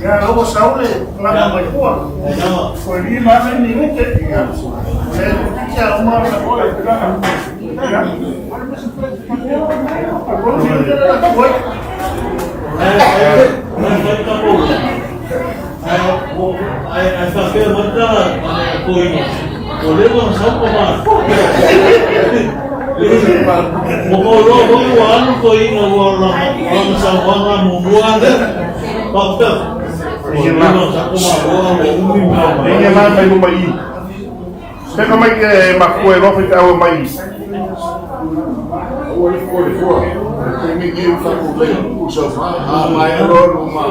Ia, la ua sau le lama mai tua. Ko li ma me ni ute. Ia. Le ti a uma na ko e ka. Ia. A ko ni ute la ko. Ai faapea mai tala a toeaina, ua leva ona sau ma Ua mauloa foi ua alu toeaina ua lana saunoaga muamua lea. Faapea, ua leva ona sau ma ua umi mea mai. Inge mai mai luma i. Peka mai ke makua e lofi te aua mai i. Ua le fua le fua. Te mi ki u taku le u sa ma a mai ro no ma.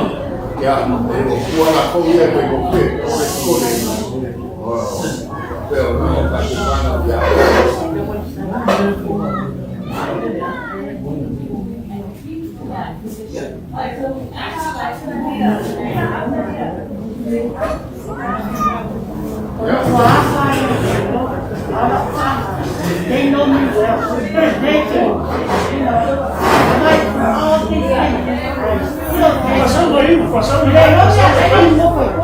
Ya e o kua la ko ia ko ko pe o le ko le. O pe o no ta ku kana ya. They know me well. They do. You know, like all these things.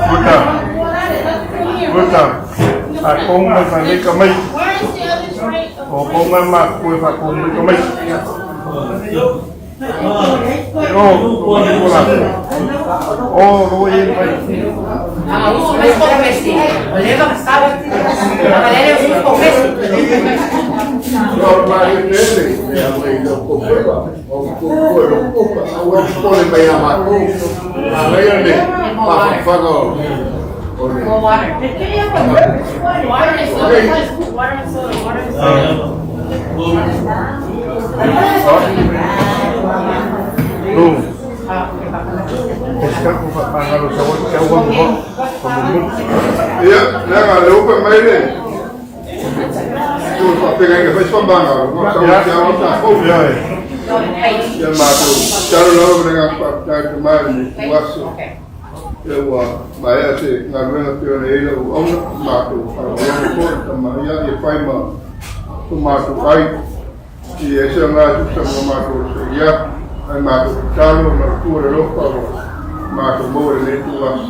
Puta. Puta. A kong mai fa le ka mai. Where is the other tray? O kong mai ma ku fa kong mai ka mai. O, o ko la. O, ro e mai. No ma le tele me a mai lo ko pe ba. O ko ko lo ko pa. A ua ko le mai a ma ko. A le le pa fa no. O le. Water. Water and soda. Water and soda. Water and soda. Lu. Pesca ko fa pangalo sa wa ka wa mo. Ko mo. Ia, le ga le upe mai le. Tu fa pega que fai fambanga, no sa o ta o ta ko. Ia e. Ia mātou, taro lava me ngā whāptai te māri ni uaso. Ia ua maea te ngā ruenga te ona eila u auna, mātou wharawanga ko ta maia e whai ma ko mātou ai. I e se ngā tusa mo mātou se ia, ai mātou talo ma tua le lopa o mātou mō le nei tuaso.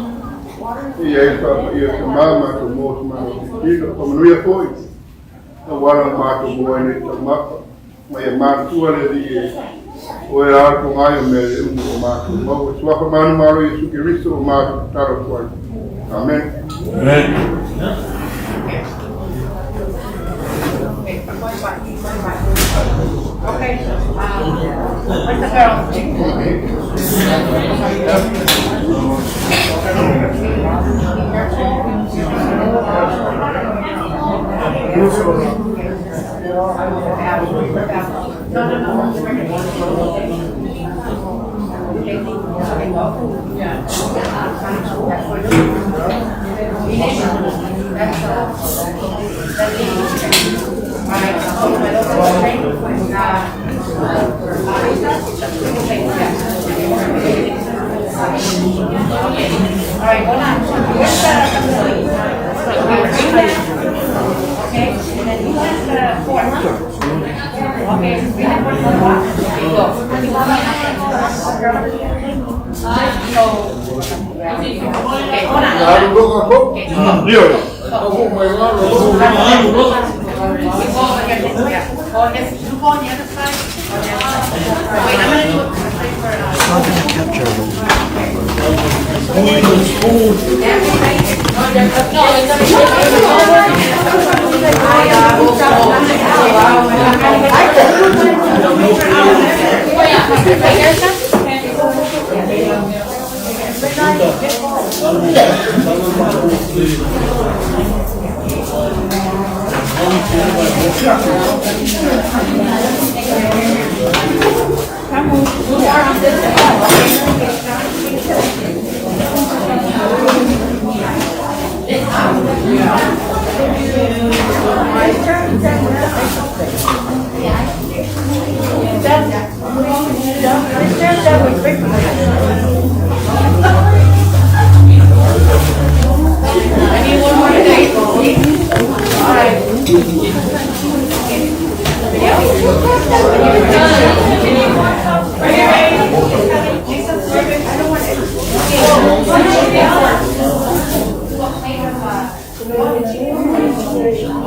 Ia e whapa ia te mā mātou mō te mana o te tino, pa manuia foi. Na wala mātou mō ai nei taumapa. Mai e mātua le ri e o e rā ko ngai o me le umu o mātou mau. E tuafa manu maro Yesu Kiristo o mātou taro tuai. Amen. Amen. Okay, where's the girl? No, no, no. All right, hold on. Where's the, bring that. Okay, and then who has the fork? Okay, bring the fork to the box. Okay, go. Okay, hold on. Ngā ru roka ko. Okay, Io. Ko ko mai ngā ru roka. You go against this, yeah. Go against, you go on the other side. On the other side. Wait, I'm gonna do it for,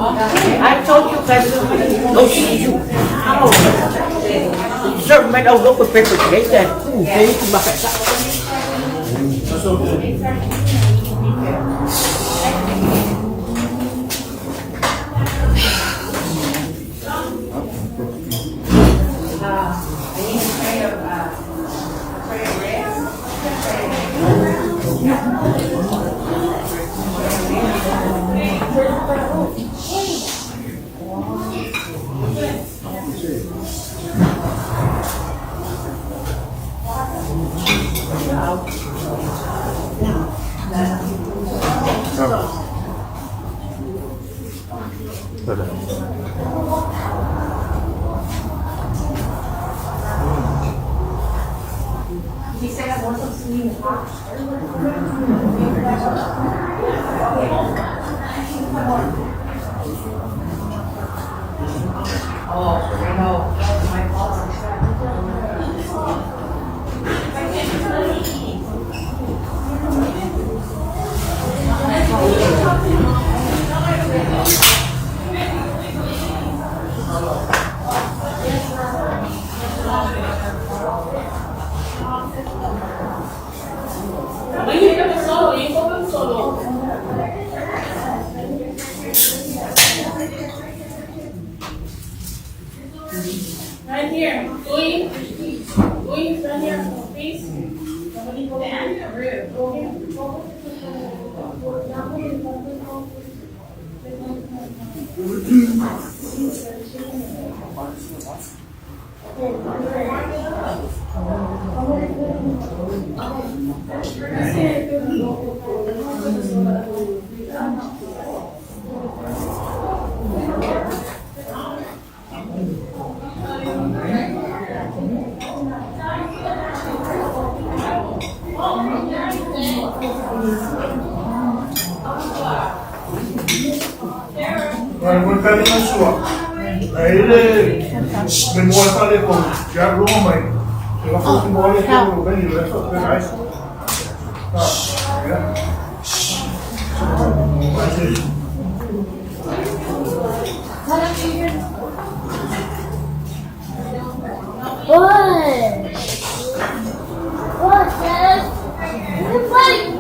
I told you guys, no, you. Sir, man, oh, look at paper today, then. That's okay. I need a tray of, a tray of rice. He said I want some steam. Oh, I know. My fault. Right here, Louis, Louis, right here, please. Nobody go in. Go here. Ai mo tali na sua. Ai le me mo tali ko ja ro mai. Se la fosse mo le ko ben le so te rai. Ah, ya. What? What, Dad? What?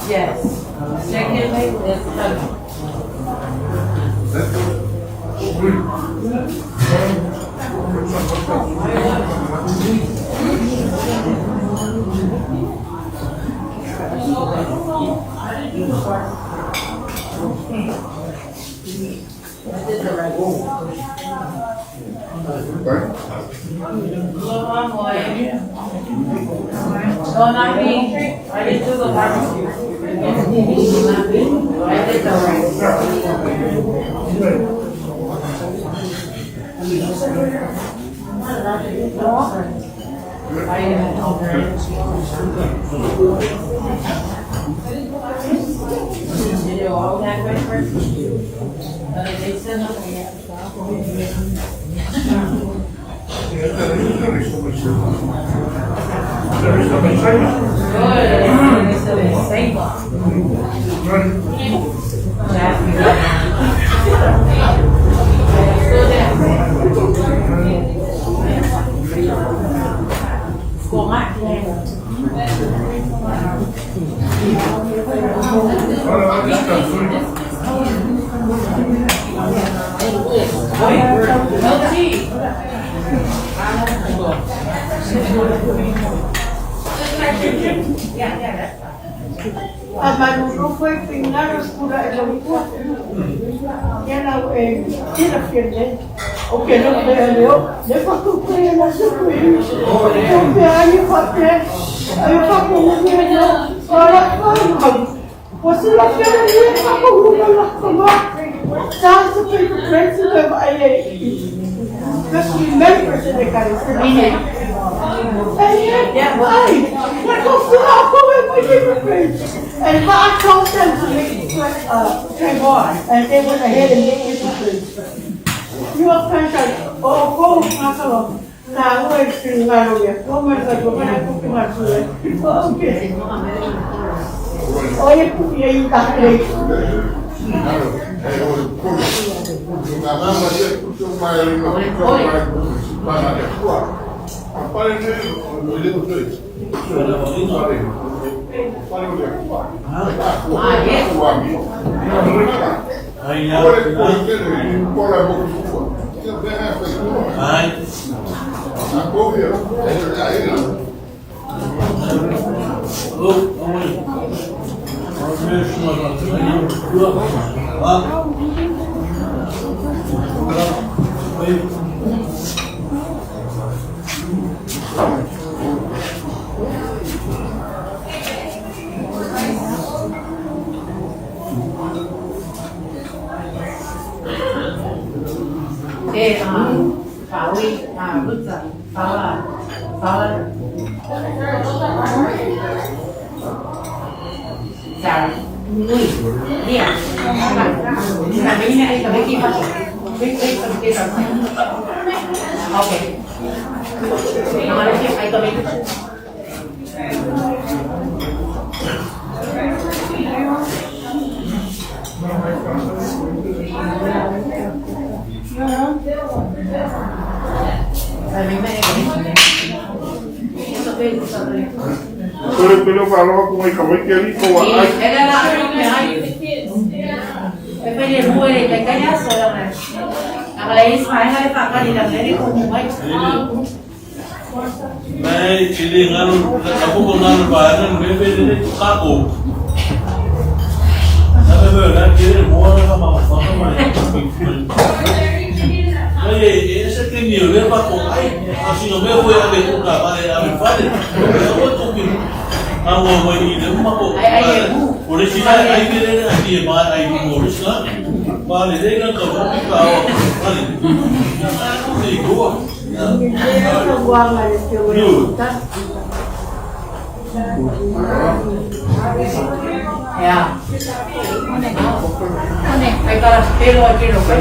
Yes. Second is coming. Right? No, not me. I didn't do the barbecue. I did the rice. Did you all that way first? They said nothing. Good. They said the same one. No tea. Amaluró fue final oscura el oscuro. Ya la tira pierde. And I told them to make and they went ahead and made paper plates. You are oh, go, Okay. Mai chile ngalo ako ko ngalo ba nan me be le ka ko. Na be be na kire mo na ma ma ma ma. Oye, ese que ni le va ko ai, así no me voy a ver con la madre a mi padre. Pero ko tu ki. Amo mo ni le ma ko. Ore si ai que le ti ma ai mo ri sa. Ma le le ka ko ki ka o. Ali. Ni go. Ya. Ay, para pero aquí no fue.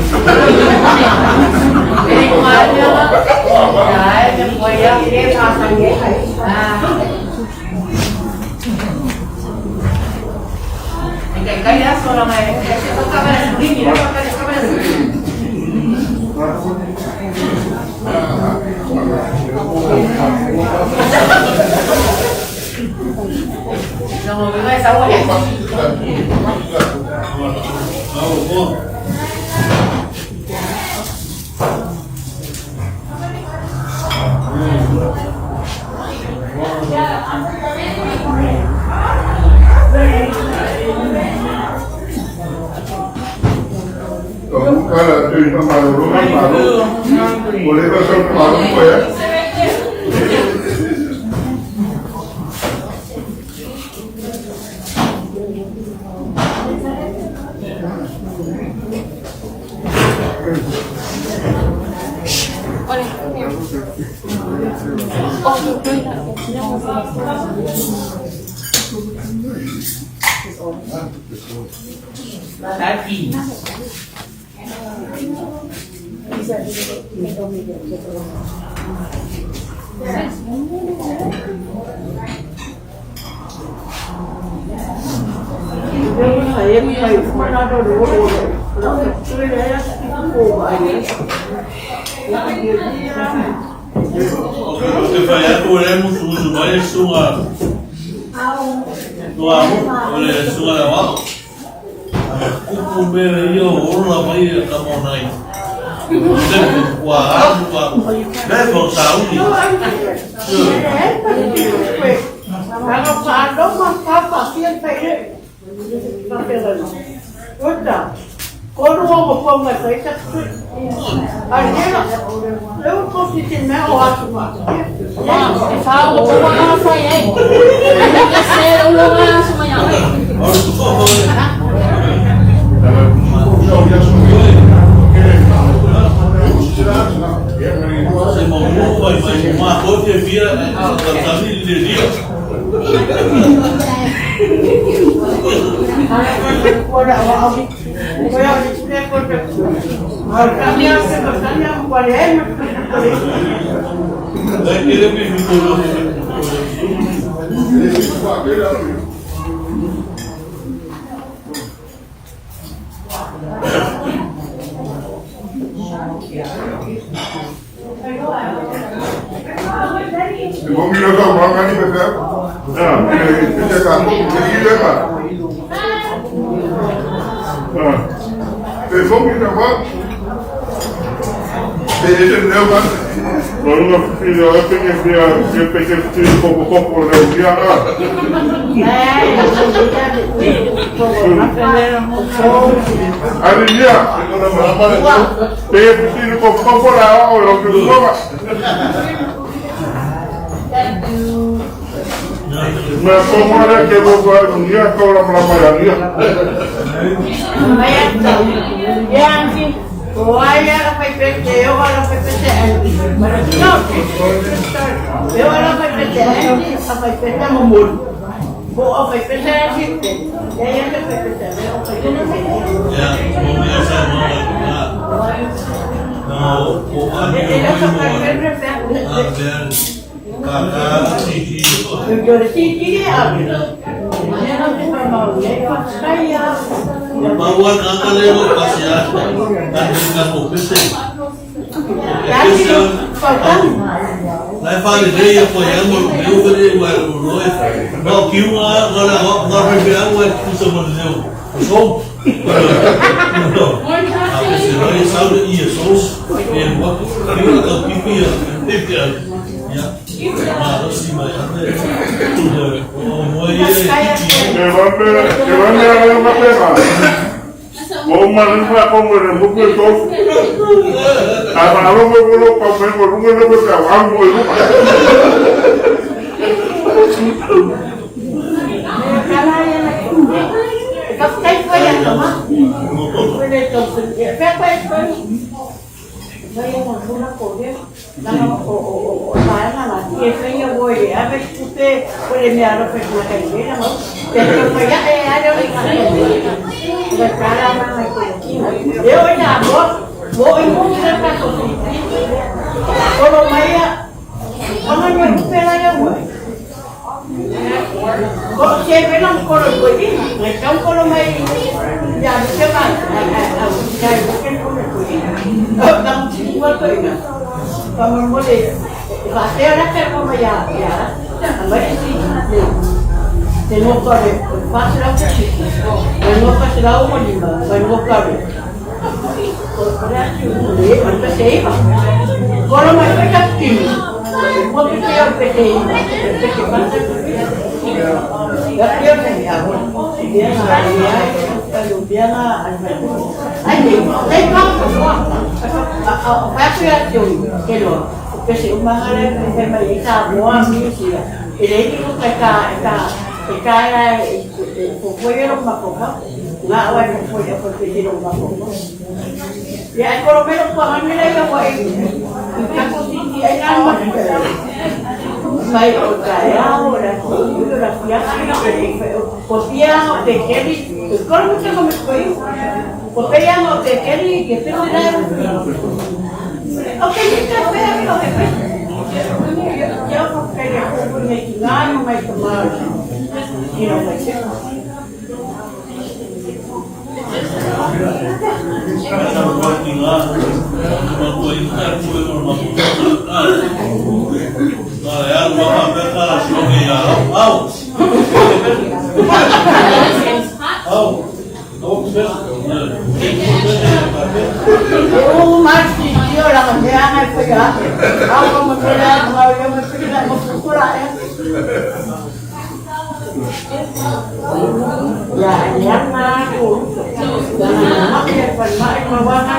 Kolu o mo pau mai fai ta tui. A le le o ko ti te mea o atu ma. E whā o o wā whai e. E se o lo ngā suma ia. Se mo mo mai mai ma ko te via ka ni le rio. Ora o au. Ora o te ko te. A mia se ko tania mo pare e mo. Dai kere pe mi ko lo. E mo mi lo ka ma ni pe pe. Ah, e te ka ko ke ki le ka. Ah. E mo mi na ma. E e te leo ka. Lo lunga fili o pe ke fia ke pe ke ti ko ko ko le ia a. Ari ia. Pe ke ti ko ko ko la o lo ke ko ba. Ma ko mo le ke bo ko ia ko la la la ia. Yanti, o ai ala fai pete, eu ala fai pete no, eu ala fai pete anti, a fai pete mamul. Bo a fai pete anti, ya ya fai pete, eu fai pete. Ya, mo mi sa mo na. No, o a ni Ele o só mo. fai pete. A ver, ka ka ti ti. Eu disse que ia. Ma ua ka ka le o ka se a. Ka ka ko pese. Lai fa le le ko ya mo le o le wa o ro e. No ki wa ga la ga ga re be a wa ku so mo le o. So. No. A pese ro e sa le i so. E wa ki wa ka pi pi ya. E pi ya. Ya. Ma ro si ma ya ne. O mo ye. Ke va pe ke va me a ma pe ba. O ma le fa ko mo le mo ko to. A ma lo mo lo pa me mo lo mo ka wa mo lo. Ya, por lo menos mai o taeao, la ku'u, la fiafi, o pia o te keri, koro mo te mo koi. O pia o te keri, ke te la o ke ni ka pe o ke pe. Yo ko ke le ko ni ki ngā no mai ka ma. You know, like O Marci, io la mea e poi la. Au mo mo la mo io mo la mo fukura e. Ya, ya ma ko. Ma ke pa Hi, Mommy.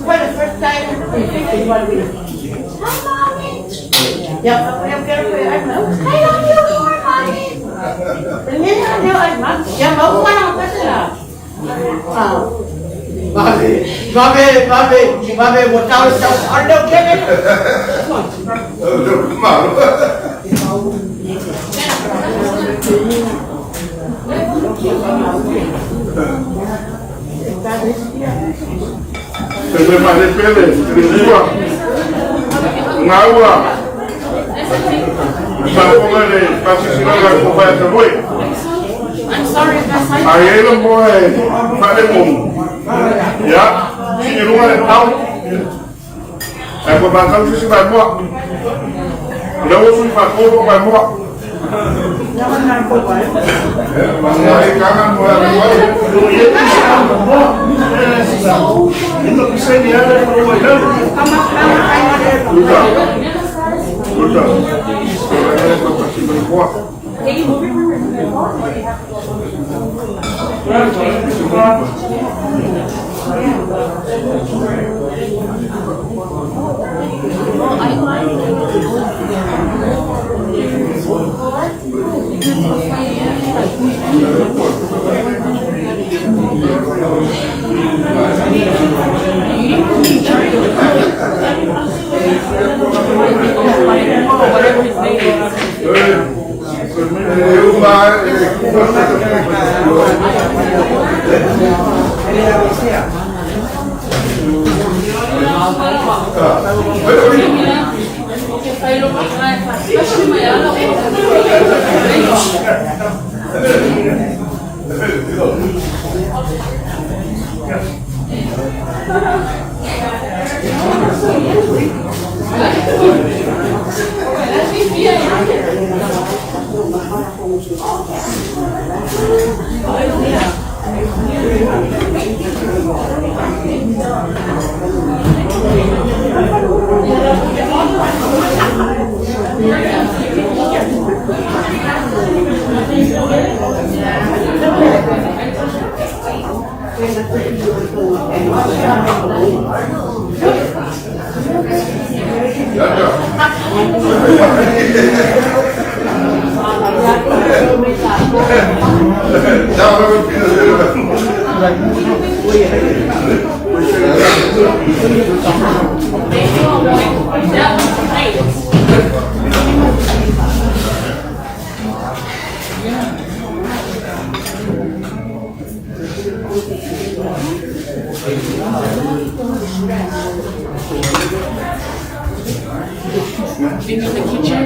For the first time in 51 weeks. Hi, Mommy. Yeah, I love you more, Mommy. Mami, mami, mami, mami, Se le male pele, le sua. Ngaua. Sa konga le pasisina la ko fa ta lui. I'm sorry, that's my. Ai ele mo e fa le mo. Ya, si ni lunga le tau. Ai ko ba tau si ba mo. Le o su fa ko ba mo. Ai kanga mo e mo. Luta. Luta. Can you move your phone or you have to go? Whatever his name is. Been in the kitchen.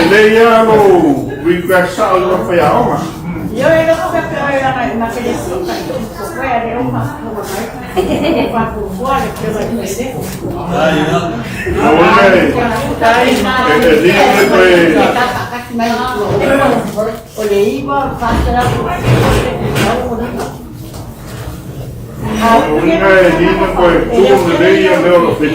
Le ia lo request sa o lo fa ia Yo era ko ka pe era na ke le so ka ko ya le o ma ko ma pa ko ko le ke ba ni se. Ai, na. O le. E li le ko O le iwa fa la ko o le li le ko tu le le ia le o lo fe.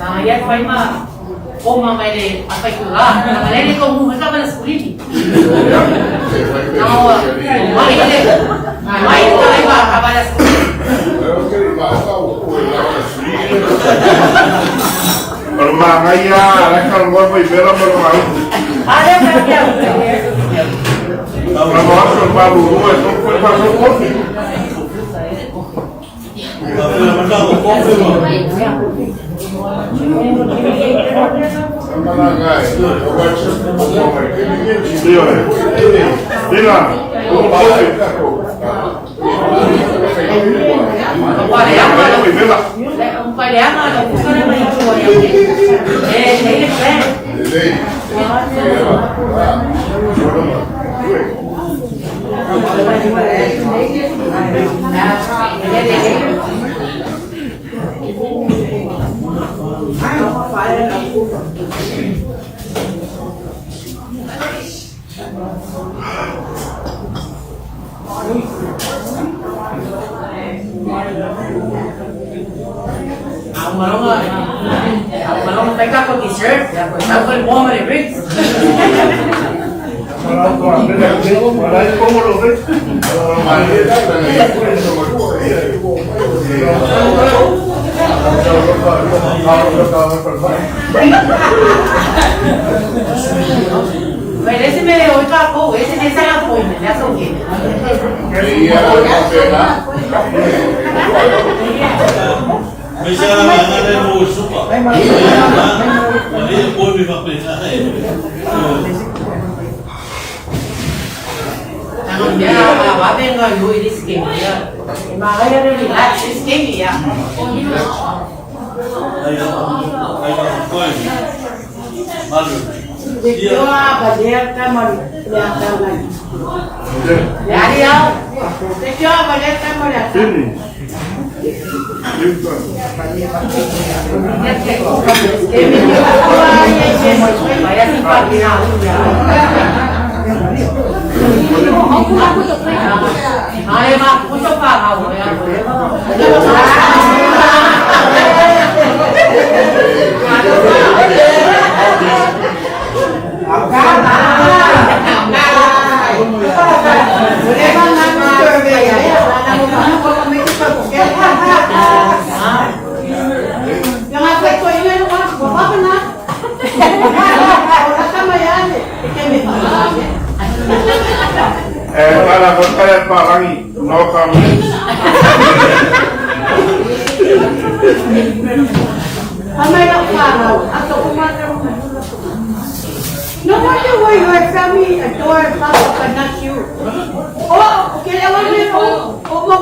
Ah, ia fai ma o ma mai le apai ku la. Ma le le ko mu ha ma skulini. No, mai le. Mai mai ba ka ba la skulini. O le mangai ia la ka mo mai bela mo ma. Ale ka ke La mo so ma lu lu e so ko pa so ko. Io. Dila, o ko. No comments. No wonder why your family adore Papa but not you. Oh, okay, I want to oh, oh,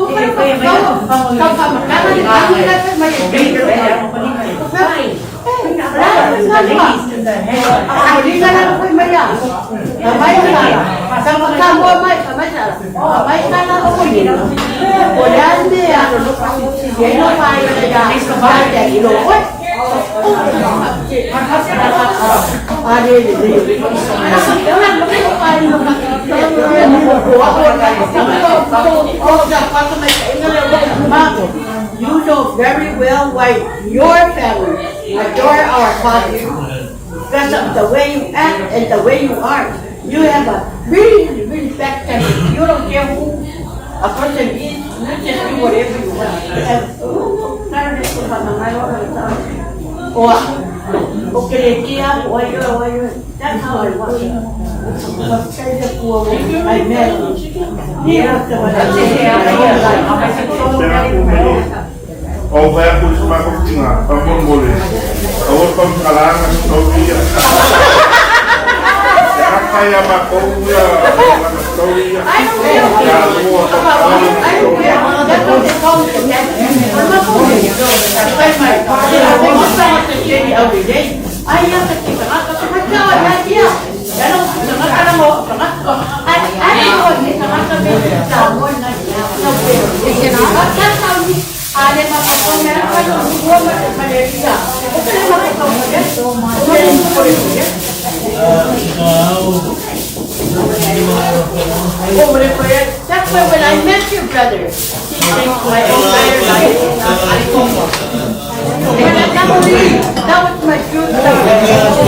You know very well why your family adore our father. Because of the way you act and the way you are. You have a really, really bad temper. You don't care who a person is. You just do whatever you want. That's how I want. I met. O vai a pulso ma ko tinga pa mo mole. O pa kalanga story. Ya kaya ma ko ya story. I don't care. I don't care. That's what they call me. I'm not going to every day. I am the That's why when I met your brother, he changed my entire life. That was my true love.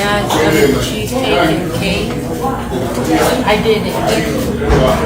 Yeah, it's just cheesecake and cake. I did it.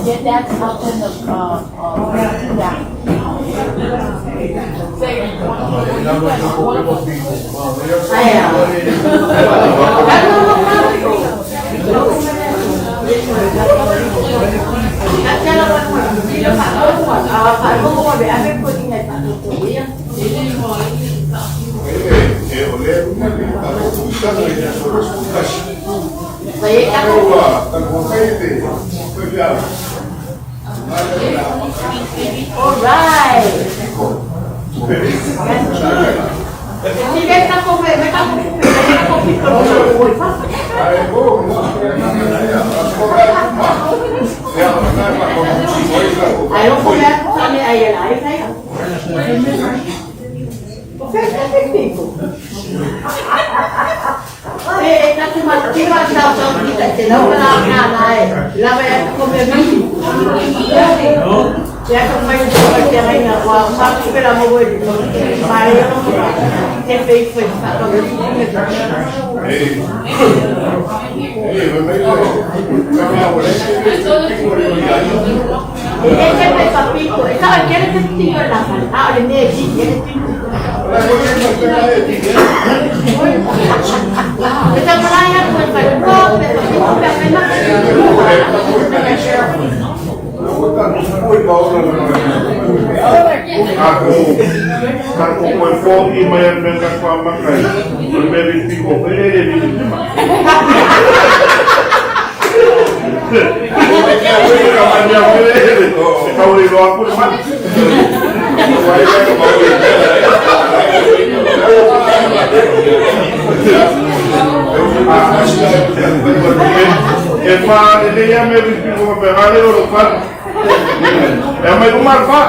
Yeah, that's up in the, All right. E fa le ia me vi pico pe gale o lo fa. E aumai uma le fa.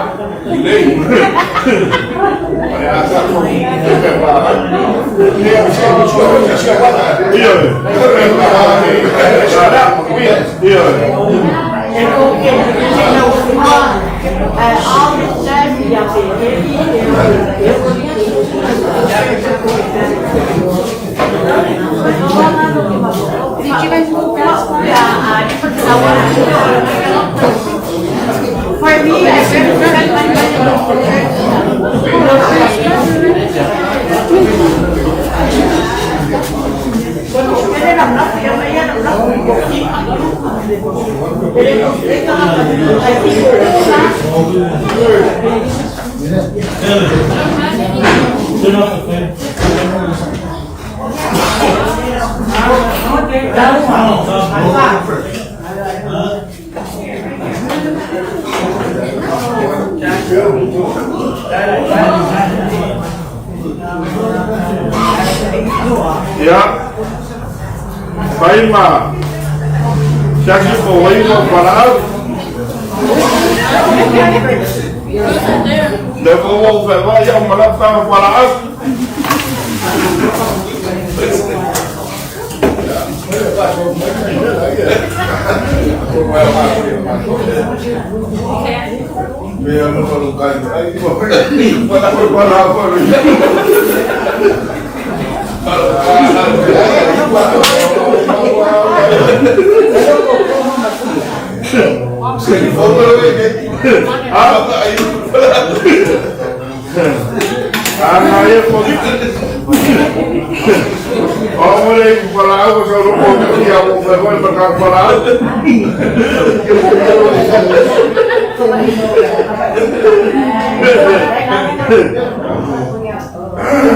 For me, I Ia, fai ma siaki po ai ma fualaau. Le fo ua fevaai au ma lau taga fualaau. Ana ia po. O le fualaau sa loko o ia o fevaai ma taga fualaau.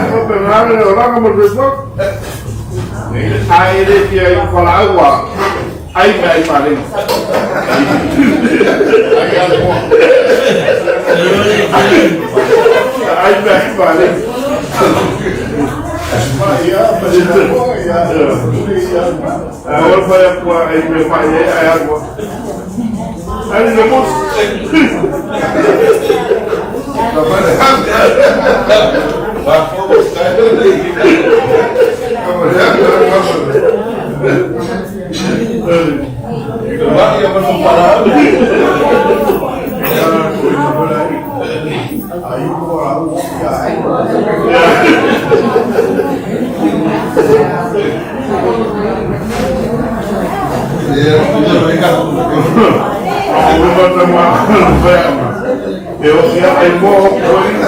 Faapena le olaga ma le soifua. Ae le fia i fualaau ua ai mea ai paleni. Ai mea ai paleni. Ae fai atu ai mea mai ai ai atu. Ai le mus. E o ia ai mo o i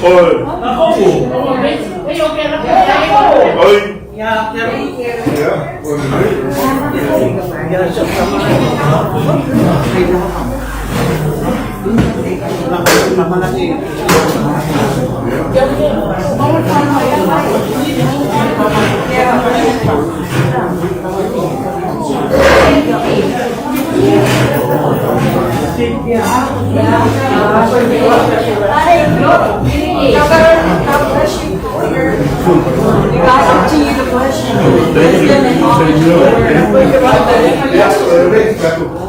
Oi. Oi. Yeah, we gotta go.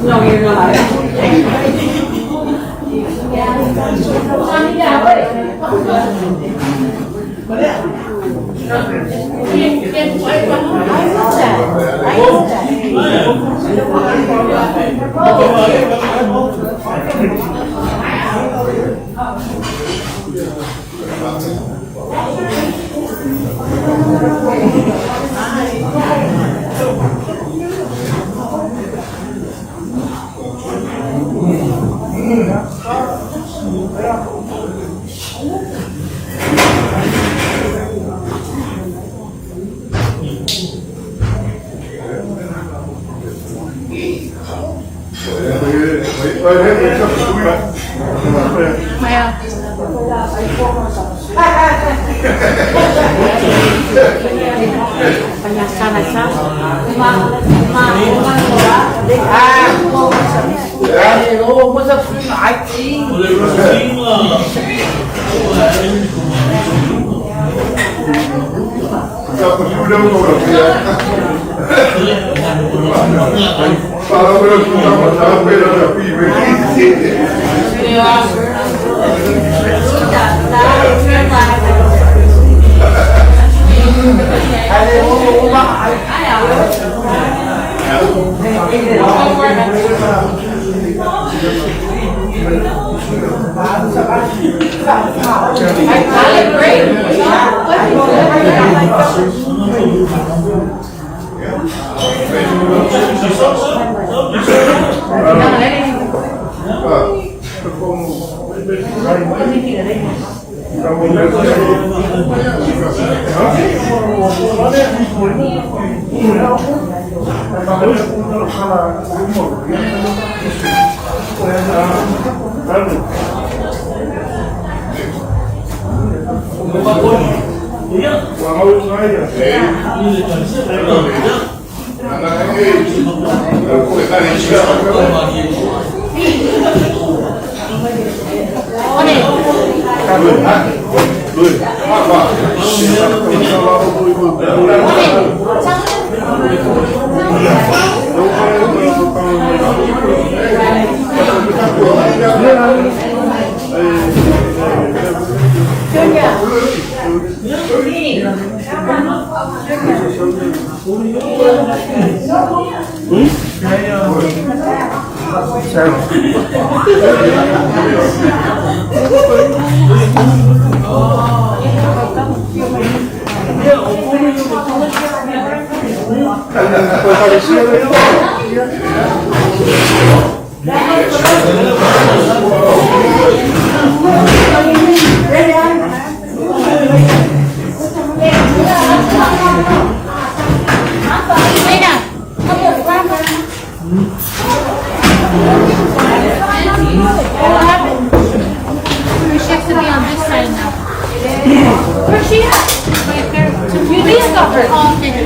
No, you're not. I know that. I know that. O le rusinga She has to be on this side now. Where's she at? Right there. Leah's got her. Oh, okay.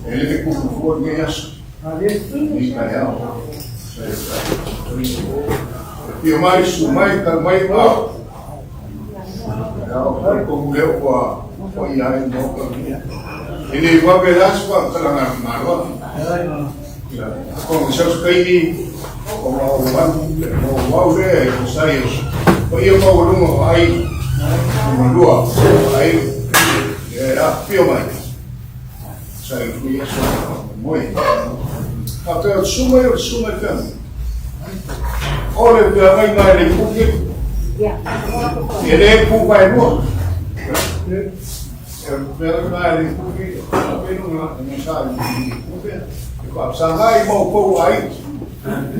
E le kupu fua lenei aso. Ni taeao. Afio mai, susu mai, tau mai ao. Taeao, talitonu lea ua paia ai le Maota lenei. E le vave la se faamatalaga a le Malo. Atonu sau se taimi ona ou au lea e tusa ai o se paia maualuga o aiga, lua o aiga e afifio mai. Sa i lenei aso faamoemoe. Faapea o le susuga ia o le susuga i feagaiga. O le feagaiga e le i puke, e le pu vaelua. E feagaiga e le i puke, faapea sa i puke, e faapsaga i maupou aiga.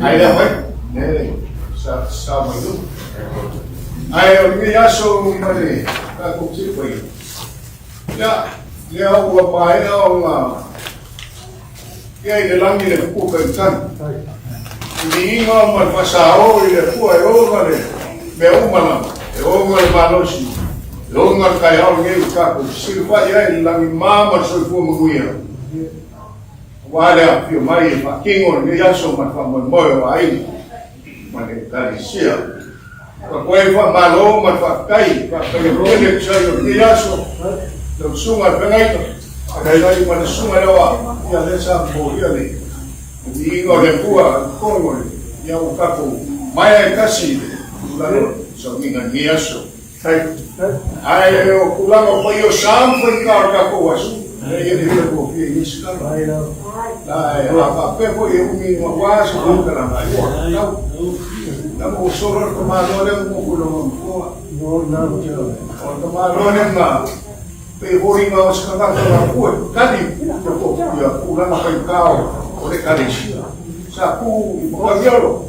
Ai lea mai, ne, sa sa mai lu. Ai o lenei aso ma le tatou tipa ia. Ia, lea ua maea ona ia i le lagi le kupu kaitani. I viiga ma le faasao i le Atua e ona le mea uma lava, e ona le malosi, e ona le taeao lenei ua tatou fesilafai ai i le lagima ma le soifua manuia. Aua le afifio mai e faatino lenei aso ma le faamoemoe o aiga ma le Ekalesia. Ua toe faamalo ma le faafetai, faafetai tele e tusa ai o lenei aso, lau susuga i le Feagaiga, faafetai ma le susuga lea ua ia lea sa momolia le viiga o le Atua i totonu o le ia ua tatou maea e tasi i le tulaga o le sauniga i lenei aso. Ae o tulaga o paia o sa ma faigata o le tatou aso, leai e le faigofie i nisi tala. La e a faapea foi e umi maua se faamatalaga, ai ua tatau. La ma ua solo le tamaloa lea ma moku i lona matua. O le tamaloa lea na pei foliga o se tagata na pue, tali ia tulaga faigata o le Ekalesia. Sa tu i Matagiolo.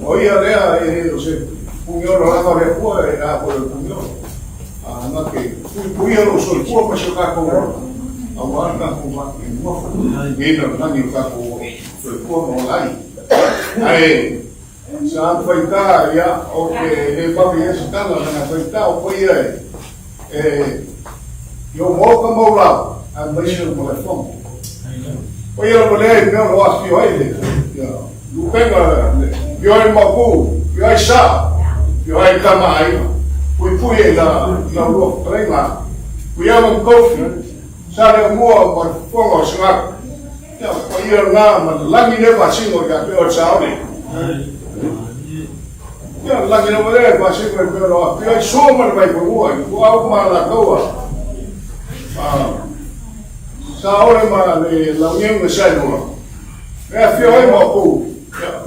O ia lea e le o se pumiolo lava o le Atua e a foi o le pumiolo. A na te puipuia lou soifua ma si o tatou ola, aua le tatou vaatinofa, i na lagi o tatou soifua ma ola ai. Ae sa faitā ia o te le vave ia se tala na faitā o paia e e i o maoka mau lau ae maise o Malaefono. Paia lava lea i mea o lo o afifio ai le ia Lupega, fio ai Maopu, fio ai Sa, fio ai Tama Aiga, puipui ai la lau lua fetalaiga, Kuiama ma Kofi, Sa le Mua ma le Fofoga o Sagaga. Ia, o paia lena ma le lagi lea faasino ia te oe Saole. Ia, le lagi lava lea e faasino i mea o lo o afifio ai Sua ma le Vaifanua, i Tuau ma Alataua. Saole ma le Launiu na Saelua. E afio ai matou, ia,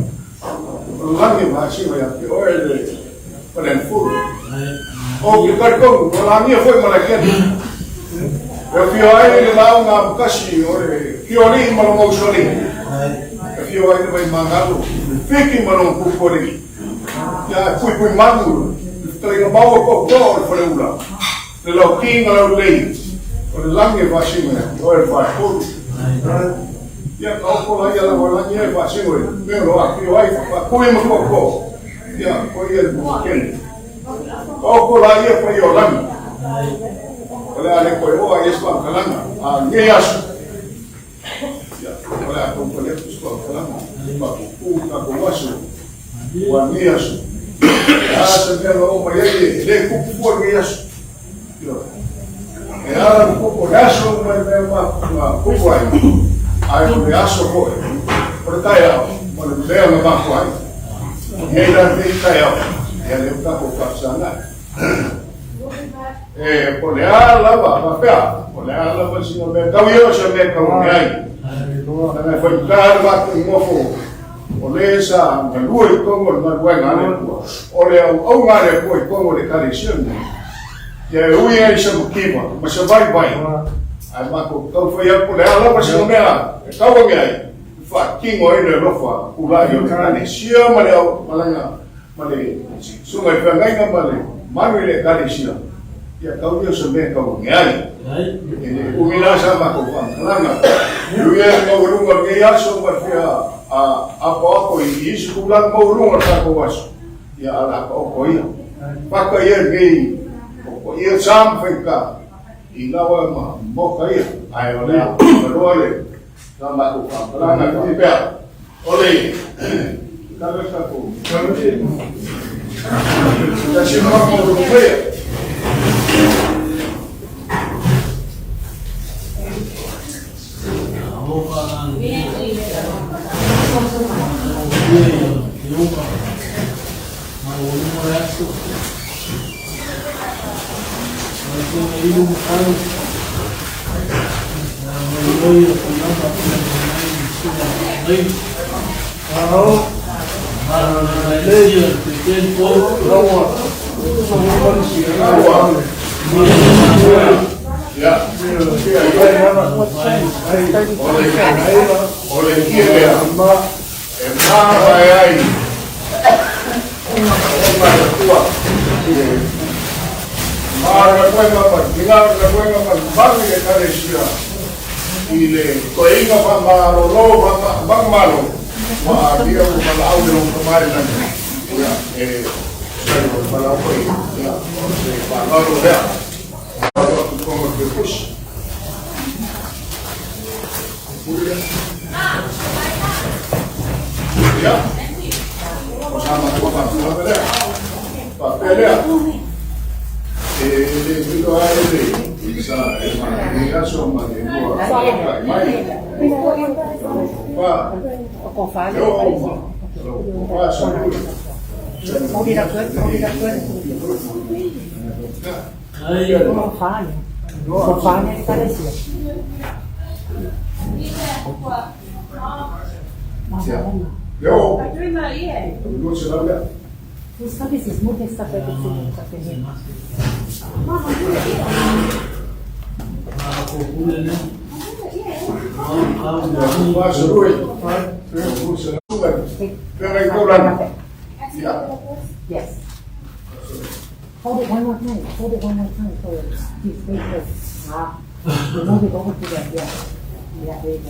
o le lagi e masina ia te oe le Falealifulu. Ou te talitonu, ua lagia foi ma Laikeni. E afio ai le lauga amotasi o le Fioalii ma lona usoalii. E afio ai le Vaimagalo, le Fiki ma lona Pupualii. Ia, e puipui manu le fetalaiga maua toatoa o le Faleula. Le lauki ma laulelei, o le lagi e faasino ia te oe le Faletolu. Ia, ka oko la ia lava lagi e faasino i mea o lo afifio ai, faatui ma toatoa. Ia, ko ia le Pupukene. Ka oko la ia paia o lagi. O le a le toe oo lava i ai se faamatalaga a lenei aso. Ia, o le a taumafai atu se faamatalaga e faapuupuu le tatou aso aua lenei aso. O le a se mea na oo mai ai e le tupu fua lenei aso. Ioe. E ala ona tupu o le aso ma le mea na tupu ai, ae o le aso foi, o le taeao, ma le mea na mafua ai. E i ai la lenei taeao, ia lea ua tatou faafesagai. E, po o le a lava, faapea, po o le a lava sina mea tau ia o se mea tau ane ai. Leaga e faigata le matou nofo, o le sa galue i totonu o le galuega a le Atua, o le auauna a le Atua i totonu o le Ekalesia lenei, ia e ui ai i se mativa ma se vaivai, ae matou tau fai atu po o le a lava sina mea e tau ane ai, e faatino ai le alofa pulai o le Ekalesia ma le au, ma lana ma le susuga i feagaiga ma le mamalu i le Ekalesia, ia tau ia o se mea e tau ane ai. E le umi la sa matou faamatalaga. E ui ai le maualuga o lenei aso ma le fia apoapo i isi tulaga maualuga o le tatou aso, ia a o le a taoto ia. Fata ia lenei o ia sa ma faigata i lawa ma moka ia, ae o le a maloa le sa matou faamatalaga faapea. O le tala tatou. Tasi ma mo lo mea. O le kia e mavae ai o Ma le galuega ma tina le galuega ma le mamalu i le Ekalesia i le toeaina faamalolo manumalo ua alia ua valaau i lona Tama i le lagi. Ia, e tusa ai ma le valaau foi, ia, o se faaaloalo lea. Alo atu i totonu o le Falepusi. Ia, o sa matou faamatalaga lea. Faapea lea, e le pito lava e le sa e ma lenei aso ma le lua tai mai. Pa, e oo ma lau pa sa lui. E oo, 200 lea. Yes. Hold it one more time. Hold it one more time. So he's wait. Ah. Move it over to them. Yeah. Yeah, there you go.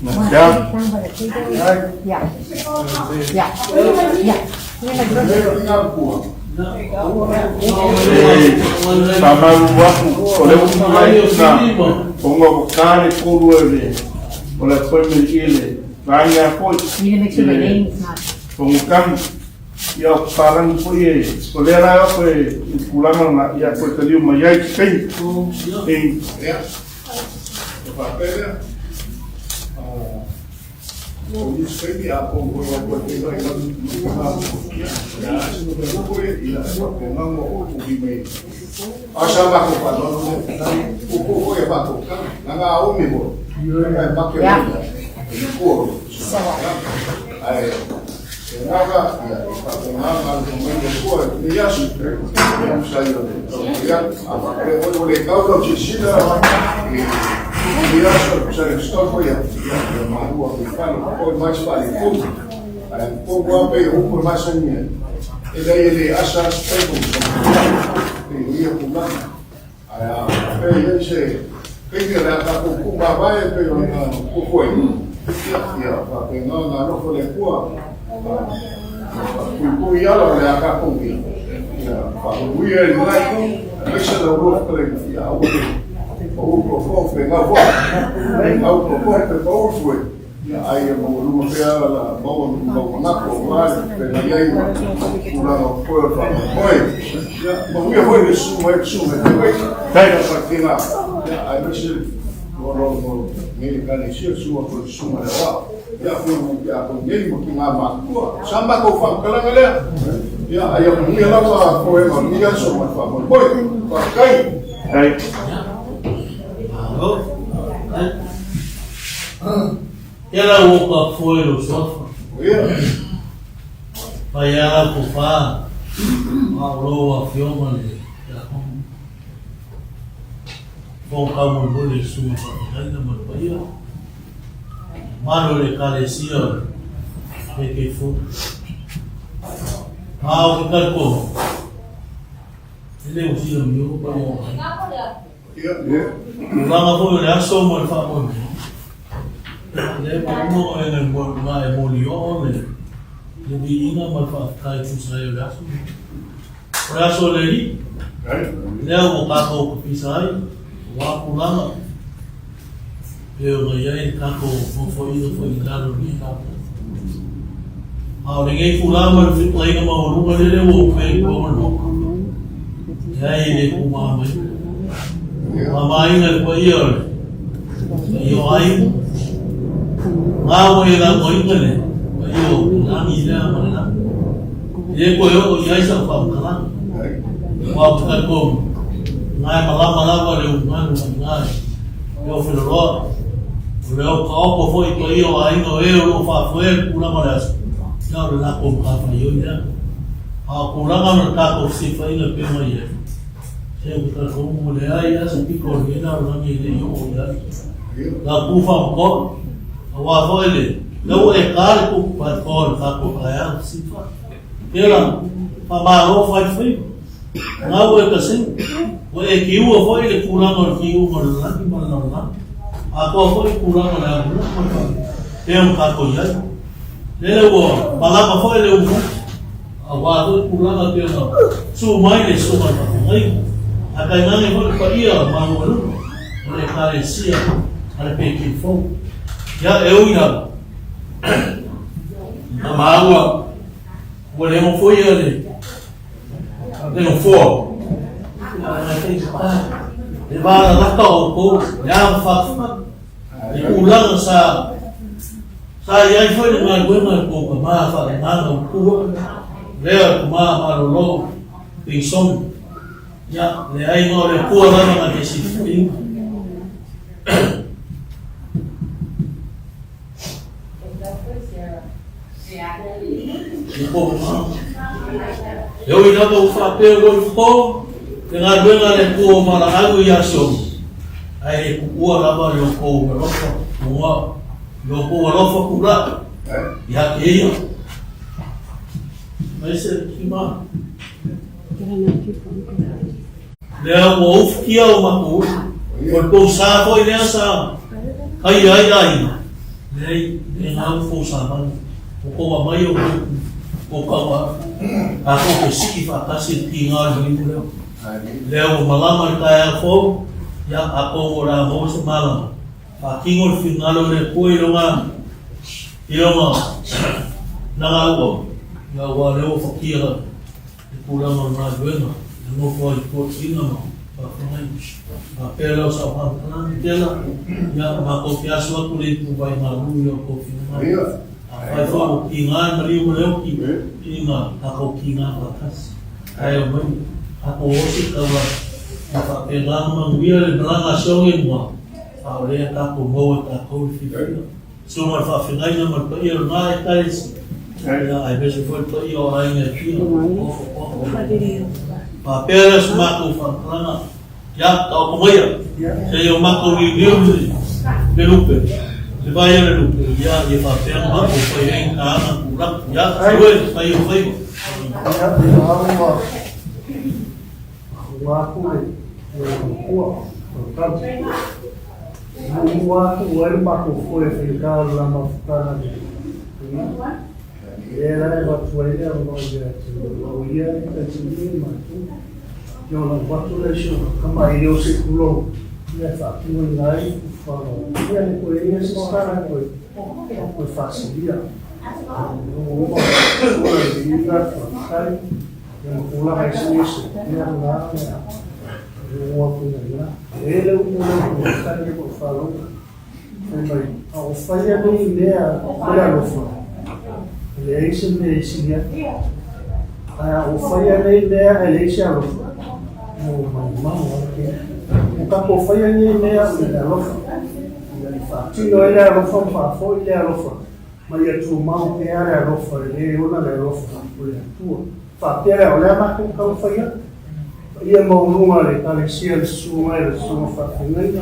Yeah. Down by the table. Yeah. Yeah. Yeah. Faamalu atu, o le upu mai na ona ua ta le tolu e le o le appointment i le vaega foi You need to make sure the name is not. Fonotaga. Ia o papalagi foi e o lea la e oko e i le tulaga lena ia toe taliu mai ai se taimi. E Ia, e faapea lea. O nisi taimi a pou foi o koe tēnā i lanu ia, ia a sino mea loko ia, ia e faapena ona o uhi mai. A sa mākou whānau, upu foi e mākou, na ngā omi foi, e make mai, e i kua, ai, e ngaka, ia, e faapena ngā luka mai le kua, e nei aso, e sa ia le tau ia, a whakare oi o le kau lau sisila, e nei aso, sa le stau foi ia, ia, ia mahua i whana, oi mai spali kou, ai, kou wā pe upu e masani ai, e lei e le asa aso pai kou sa e ia kulanga. Ai a pe ia se peini o le a tātou ku māwae pe o ngā kukoi. Ia, ia, wha pe ngā ngā nofo le kua, pui pui ala o le a tātou ia. Ia faamanuia i lena itu, aemaise lau lua fetalaiga, ia aua ne i pau le toatoa pe gau foi. Gau le toatoa pe pau le foe, ia a ia maualuga pea la maua mau manatu aua le feagai ai ma tulaga o totoe o le faamoemoe. Ia manuia foi le susu mai le susuga i le Waiter. Faafetai. Ia aemaise le nei Ekalesia, le susu atu o le susuga i le Aoao. Ia atonu pe a tau nei ma tina matutua. Sa matou faamatalaga lea. Ia a ia manuia lava foega o lenei aso ma le faamoemoe. Faafetai. Malo. Ia la ua ka foe lo suafa. Ia. Mai a ko fa. Ma o lo wa fioga le ya ko. Fo ka mo mo le suga fa na ma pa ia. Mamalu o le Ekalesia o le KK Fou. A o ke talikonu, e le o sila mio pa o ai. Tulaga foi o le aso ma le faamoemoe, le ma uma o e ngai mo ngā e moli o le le viiga ma le faafetai tusa ai o le aso. O le aso o le Alii, lea ua kākou kapisa ai, ua tulaga, e ona i ai le tatou nofoaiga foi i lalo o lenei tatou. A o lenei tulaga ma le fitoaiga maualuga lele ua ou fai i tua ma le Maota, leai e le tumā mai. Mamaina le paia o le paia o aiga, ngā ua e lauaina le paia o lagi lea ma le lagi. E le toe oo i ai sau faamatalaga. Aua ou te talitonu, o na e malama lava le ulugalu mai i ina i Ofeloloa. O le okaoka foi i paia o aiga o e o lo o faafoea le tulaga o le aso, ia o le latou matafaioi lea. A o tulaga ma le tatou fesilafaiga e pei ona i ai, se ou te talitonu ua leai lava se pito o lenei lalolagi e le i oo i ai. Lau tu faamutoa, aua foi le lea ua e ta le tupu faitoa o le tatou taeao fesilafai. Tela, faamalo fai faiva. Na ua e kaseu, ua e kiua foi le tulaga o le kiuga o le lagi ma le lalolagi, atoa foi le tulaga o le aganuu ma le faamoemoe, pei ona tatou i ai. Lele ua malama foi le ulu, aua foi tulaga pei ona su mai le susuga i le faafeagaiga, ae tainane foi le paia malumaluga o le Ekalesia a le Pekin Fou. Ia, e ui lava, na maua ua le nofoia le Le nofoa. Le valalaka o outou, le a mafatufatu. Le tulaga sa sa i ai foi le galuega i tou tama faaleagaga o tua, lea o tama malolo Peisoni. Ia, leai ma o le Atua lava na te silafia. E ui lava ua faapea ua i fo le galuega a le Atua o valaau ia Siona, ae le tuua lava le outou alofa mua, le outou alofa tulai ia te ia. Mai se kima. Lea ua ufitia o matou uso. O le tou sa foi lea sa faia ai aiga, leai, le gau tou savali. Ua tou aumai o tou tauaau, tatou te sii faatasi le tiga o le maliu lea. Lea ua malama le taeao fou, ia, atonu o le a maua se malama, faatino le finagalo o le Atua i lona, i lona nagaua, ia, aua o lea ua fatia le tulaga o le galuega, e nofo ai i toeaiina ma faafeagai. Faapea lea o sau faamatalaga tela, ia matou te asu atu le ipuvai malu i o outou finagalo. Afai foi ua kiga le maliu ma le oki, ina tatou kiga faatasi. Ae omai, tatou osi taua, ia faapena ona manuia le malaga a Sione i mua, a o lea tatou maua e tatou le fiafia. Susuga i le Faafeagaiga ma le paia o lena Ekalesia, ia aemaise foi le paia o aiga e fia, ofo oa. Faapea lea se matou faamatalaga, ia, taoto maia, se i o matou liuliu le lupe, le vai o le lupe, ia, ia faapea ona matou fai ai ni kāna tulaga, ia, ue, fai o faiva. Ia, ia, ua, ua atu le, le ua, o tau. Muamua atu ai le matou foe faigata o le la mafutaga nei. Lea la e avatu ai le avanoa ia te au ia e taitaia i matou. Ia ona avatu lea i si ona tama e le o se pulou ia e faatinoina ai falo. Ia le koe ia se tala koe koe faasilia. O uma o le viiga faafetai ia ma tulaga eseese ia na ia o atu ina. E le upu le upu faafetai ia ko falo. Fai mai, a o faia nei mea ma le alofa, e leai se mea e sili atu. Ae a o faia nei mea ae leai se alofa, ua maumau lava tele. Ua tatou faia nei mea i le alofa, ina ia faatino ai le alofa ma faafoi le alofa, ma ia tumau pea le alofa e le ona le alofa o le Atua. Faapea lea, o le a matou taumafai atu, paia maualuga le Ekalesia, le susuga i le susuga faafeagaiga,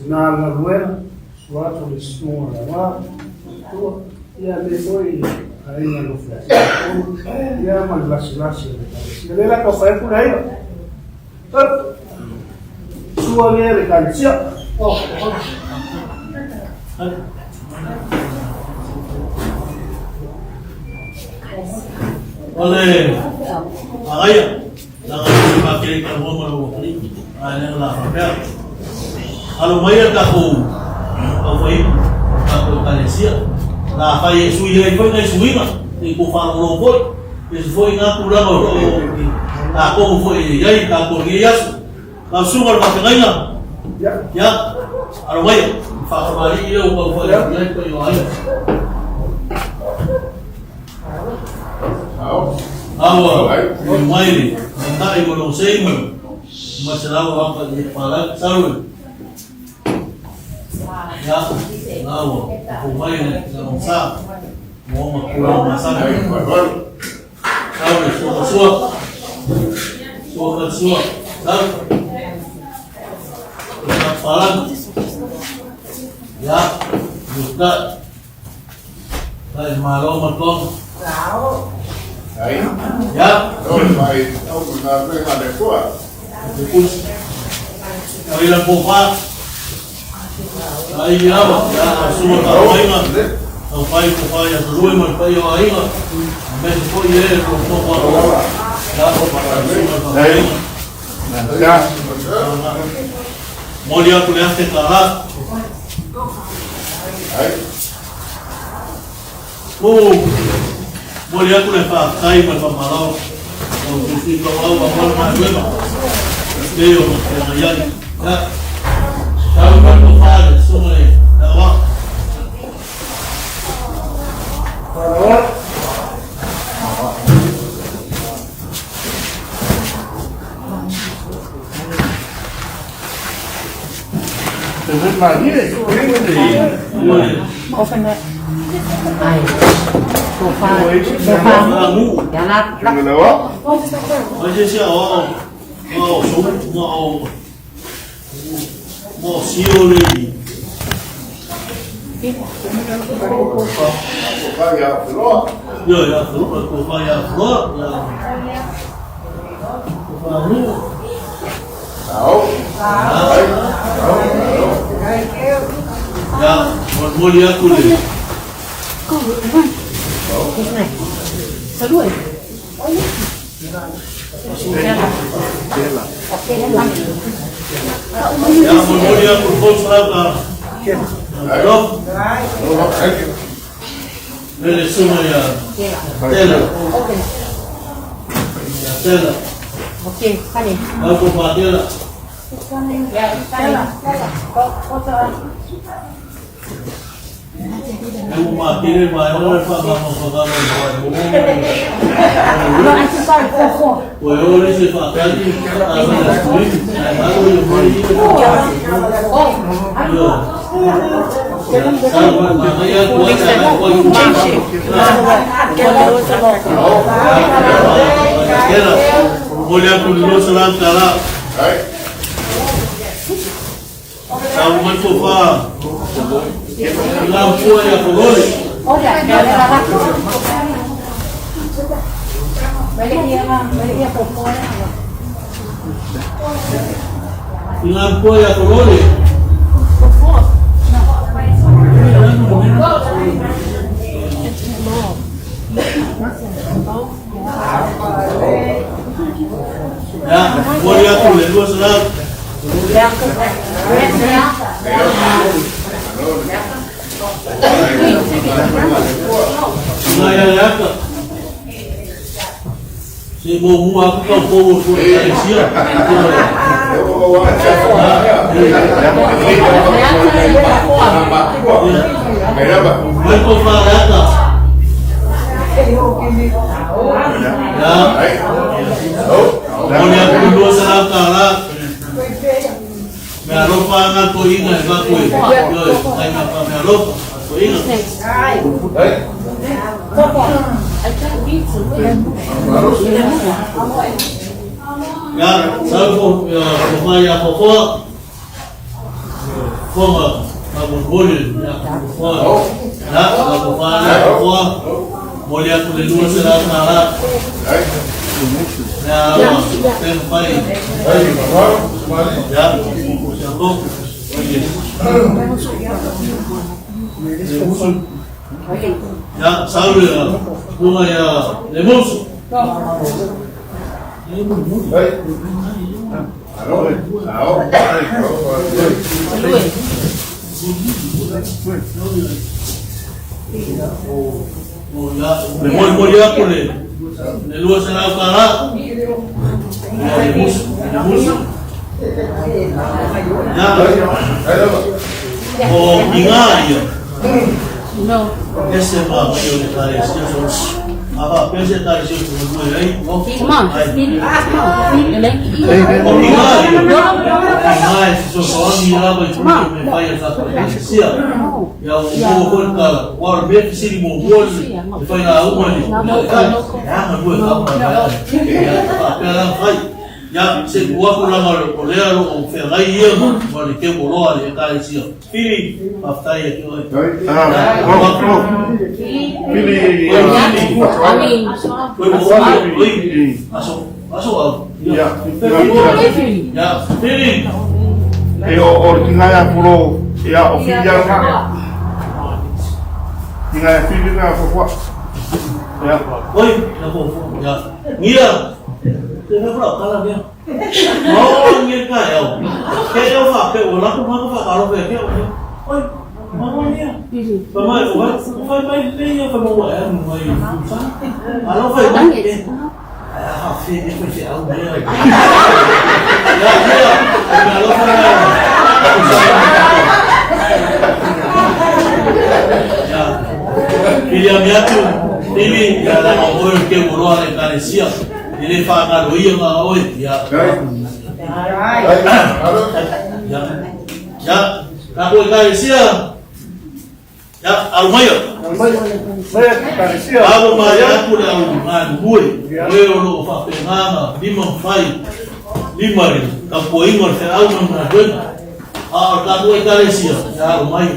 Tina galuega, sua atu le susuga o le va, tua, ia me foi aiga no fia ia ma le lasilasi o le ekalesia. Le la ka fai atu le aiga. Sua le le ekalesia. Oh, oh. O le agaia, la ga ma ke ka mo mo mo a le la fa Alo mai a tatou au fai tatou ekalesia la fai e sui ai foi nai suiga i ko faalogologo foi e se foi ngā tulaga o loo tatou foi e iai tatou i nei aso. Lau susuga o le faafeagaiga, ia, alo mai, faatamalii lea ua tau fai atu i ai paia o aiga. Aua, mai le matai mo lou sei ma ma se lau hapa i pala salu. Ya, aua, ko mai le la sa. Mo ma kula ma sa. Salu sua sua. Sua sua. Salu. Ya, pala. Ya, buka. Ai malo ma tong. Ai. Ya. Oi mai au na le le koa. Ai la pofa. Ai ya ya sua ka aiga. Au pai pofa ya rui ma pai o aiga. Me ko ye ro ko ko. Ya ko pa ka. Ai. Ya. Moli atu le ate ka la. Ai. O moli atu le faafetai ma le faamalao o te sui tauau aua le galuega pei ona feagai ai. Ia, tau mai ko whā le susuga i le awa. Open it. Ai. Sofa. Sofa. Ya la la. Ai se se awa o o so mo o mo sio le Yo ya flo ko fa ya flo ya ko fa nu. Ya momoli atu le Ya momoli atu le fosa ka Lo le le suma ya tela. Ya tela. Okey, kani. Au ko pa tela. Ya, kani. Ko ko to. Eu ma tele ma eu le fa ma ma fa ma ma. No, I'm sorry, four, four. O eu le se fa ka ni a ma la sui. Ai ma lo yo mo ni. Yo. Sa ma ma ya ko ya ko Tela. Momoli atu le lo salam tala. Sa mai ko fa. La pua ya ko lole. Oya, ya la la. Balik dia mah, balik dia popo. La pua ya ko lole. Momoli atu le 200. Ngai a le aka. Se mo mua aku kau pou o tua ekalesia. Mai ko wha le aka. Ya. Momoli atu le 200 tālā. Mea alofa ana to inga e vaku e. Ioe, ai mea pa mea alofa. To inga. Ia, sau fo, ia, fo mai ia fofoa. Fonga, ma momoli, ia, fofoa. Ia, ma fofoa ana fofoa. Moli atu le 200 tālā. Mea aloa, penu pai. Ia, ia ko. Le musu. Ia, sau le bunga ia le musu. Ia, le moli moli atu le 200 tālā. Ia, le musu, le musu. Ia, o inga ia. No. Ese ma mai o le ekalesia so. Ava pese ekalesia o te ai. Come on. Come on. O inga ia. Inga e so so ni lava i tuli me fai a tātou ekalesia. Ia o mo hoi ka wa o me siri mo mo le fai la uma ni. Ya ma lue ka ma. Ya pa pe la fai. Ya se kua ku langa o lea ro o whengai ia ma ma le te moloa le ekalesia. Fili, whaftai e te oe. Pili. I mean, Oi, oi, oi. Aso, aso au. Ia. Ya, Fili. E o o le tinga ia puro ia o fili ia nga. Tinga ia fili nga fofoa. Ia. Oi, na fo fo. Ya. Ngia. Te mea pura kala mea. Oh, ngia ka eo. Ke eo fa ke o la ku ma fa ka ro fe ke o. Oi, ma mo ngia. Fa mai o vai, o vai mai le ia fa mo e mo mai fu sa. A lo fa mai. A ha fe e fe fe au mea. Ya, ya. Me alo fa. Ya. Pili a mea atu, pili, ia la o oe ke moroa le ekalesia. I le whāngaro ia ngā oe, ia. Ia, ia, ka koe ekalesia, ia, alu maia. Alo mai atu le au ngā mue, oe o lo o whapenganga, lima mwhai, lima re, ka kua ingo le wheau ngā ngā duenga. A o ka koe ekalesia, ia alu mai,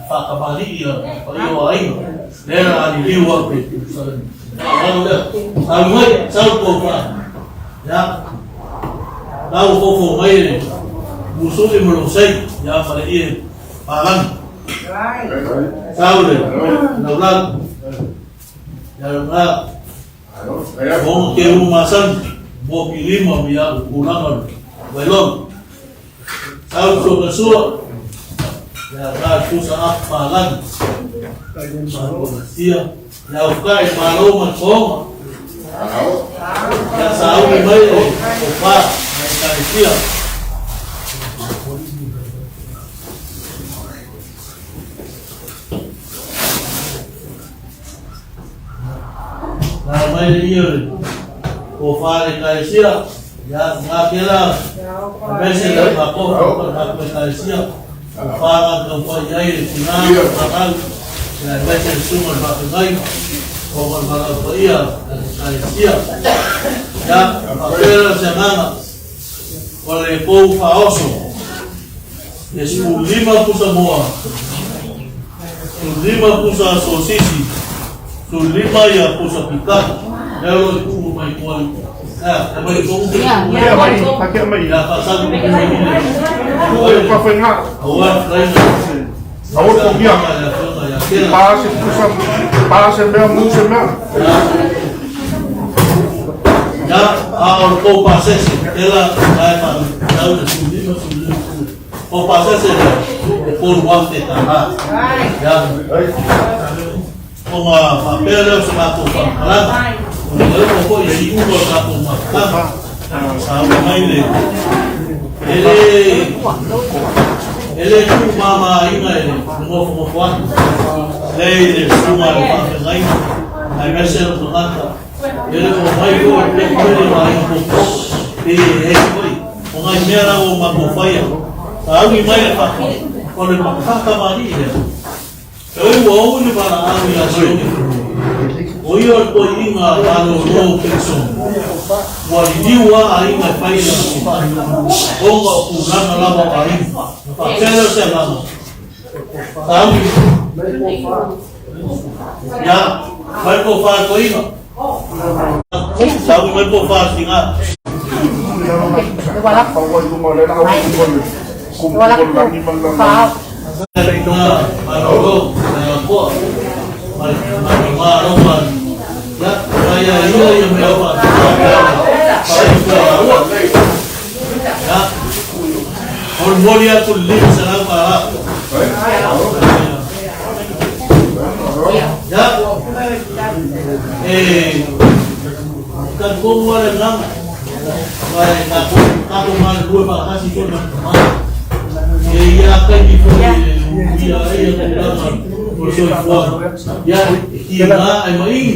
whakamari ia, whaio a inga. Lera ali liu aku. Alu lea. Alu mai, sau kou wha. Ya. Lau fofo mai le musuli ma lo sei. Ya ma le ie palangi. Sau le lau lau. Ya nga. Mo ke u masan. Mo ki lima mi ya ulanga wailong. Sau ko kasua. Ya nga tusa ap palangi. Sia. Ya ukai malo ma koma. Ya sau ni mai o o pa na ekalesia. Nā mai le ia le o wha le ekalesia. Ya ngā kela mese le ngā koha o ka ngā ekalesia. O wha ngā kau whai ai le tina o ngā rau. Ya mese le sunga le whawhengai. O ngā wharau pa ia le ekalesia. Ya whapera se nganga. O le pou whaoso. Le 15 pusa moa. 15 pusa sosisi. 15 ia pusa pikaka. Lea lo i tuu mai koa. Ya, e mai ko uke. Yeah, Ia mai, pakia mai. Ya, whasalu ku mai ni. O le whawhenga. Aua, laina. Aua ko kia. Ya, whanga, ya, kera. Pa se pusa, pa se mea, mu se mea. Ya. Ia, a o le tou pasese, tela la e faatatau le 15, 15, o pasese lea, e $3,000. Ia, ona faapea lea o se matou faamatalaga, o le oo foi i le iuga o le tatou mafutaga, sauni mai le e le e le tuumamaina e le nofonofo atu lea i le susuga a le faafeagaiga aemaise le tagata e le o mai foi le pele o aiga popo e e foi o nai mea la ua matou faia sauni mai le fako o le makakamali'i lea. E ui ua ou le valaau iā Sione, o ia o le toeaina malolo o Perisone, ua liliu lava aiga e fai lana sifai, ona o tulaga lava o aiga. Na faapea lea o se agaga, Sauni, ia, mai le tofa a le toeaina, sauni mai le tofa a le tina. Momoli atu le $500. Ia, e talitonu lava le agaga, aua e tatou galulue faatasi foi ma le tama. E i ai taimi foi e uia ai le tulaga o le soifuaga. Ia, e tiga ae maini,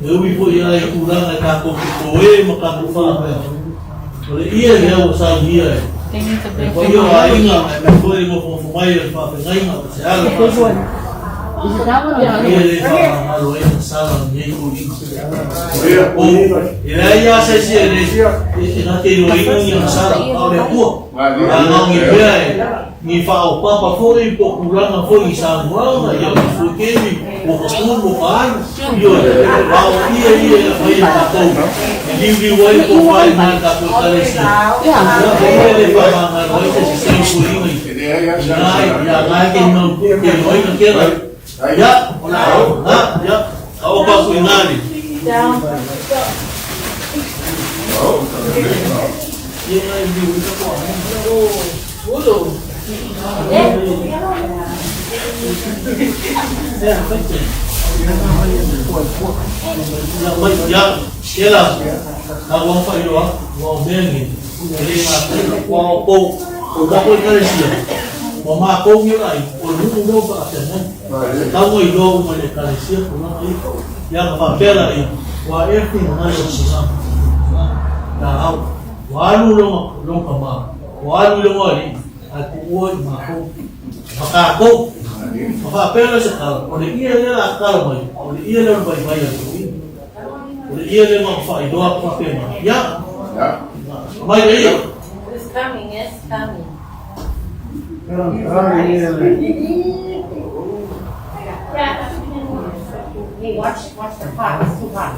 e ui foi lava i tulaga e tatou te toe ma tatou faapea. O le ie lea ua saunia e le paia o aiga aemaise foi le nofonofo mai o le faafeagaiga o se ala faasino. Ia le faamagalo ai na sala o lenei tauiga. O, e leai lava se isi e le e na te iloaina ni ana sala, a o le Atua. A na o ni mea e ni faaopapa foi po o tulaga foi i saunoaga, ia o ni fuekemi, ua ka tulu, ua ka alu, ioe, a o ia ia e aumai e tatou e liuliu ai le tofa i ina i le tatou Ekalesia. Ia, o ia le faamagalo ai se isi seu toeaina i ina, ia na e te te iloaina kela. Ia, o le a, na, ia, ka oka aku i ina le. Ia na e liu i ka toa. Ia, kela, na ua whailoa, ua o mea nei, e le ngā tū, ua o pou, o tatou ekalesia, ua mākou ni ai, o le nu'u mea o whaafeagai. Tau ai loa uma i le ekalesia, tulaga ia. Ia ka whapea la ia, ua e whingalo o singa, ia au, ua alu longa, longa kama, ua alu i longa alii, ae tuua i mākou. Ma kākou, ma faapea lea o se tala, o le ie lea o le a tatala mai, o le ie lea o le vaivai a le toeaina. O le ie lea na ona faailoa atu faapena. Ia, aumai le ia. It's coming, it's coming. Hey, watch, watch the pot, it's too hot.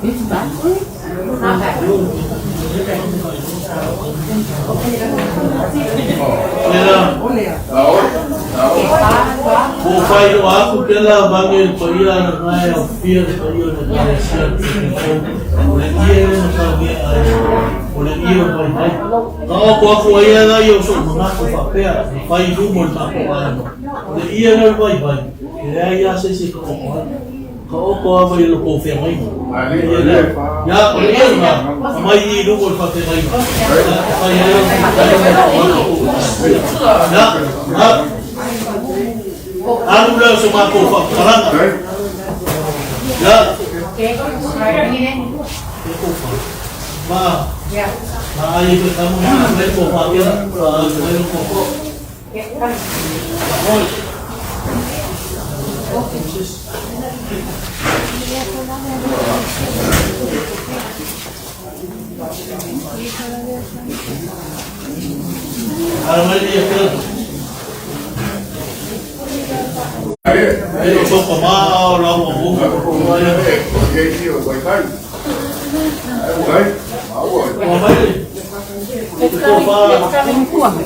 It's backwards? Not backwards. Tela, ua faailoa atu tela vage le paia na nae aofia le paia o le Ekalesia le Fou, o le ie lea na saunia ai, o le ie o le vaivai. Na oko aku ai ala ia o so'u manatu faapea, na fai i luma o le tatou aiga, o le ie lea o le vaivai, e leai lava se isi e ka oko ai. Ka oko lava i lo kou feagaiga. Ia, o le ie lena, aumai i luma o le faafeagaiga. Ia, e fai ai au Ia, ia. Alu lea o se matou faamatalaga. Ia. Okay, alright, bring it in. Ma, ma ai e kamu na mai ko whakera, mai ko ko. Okay, come. Oi. Ara mai ia kela. E o tō mā o rau o mū. O mai le. It's coming,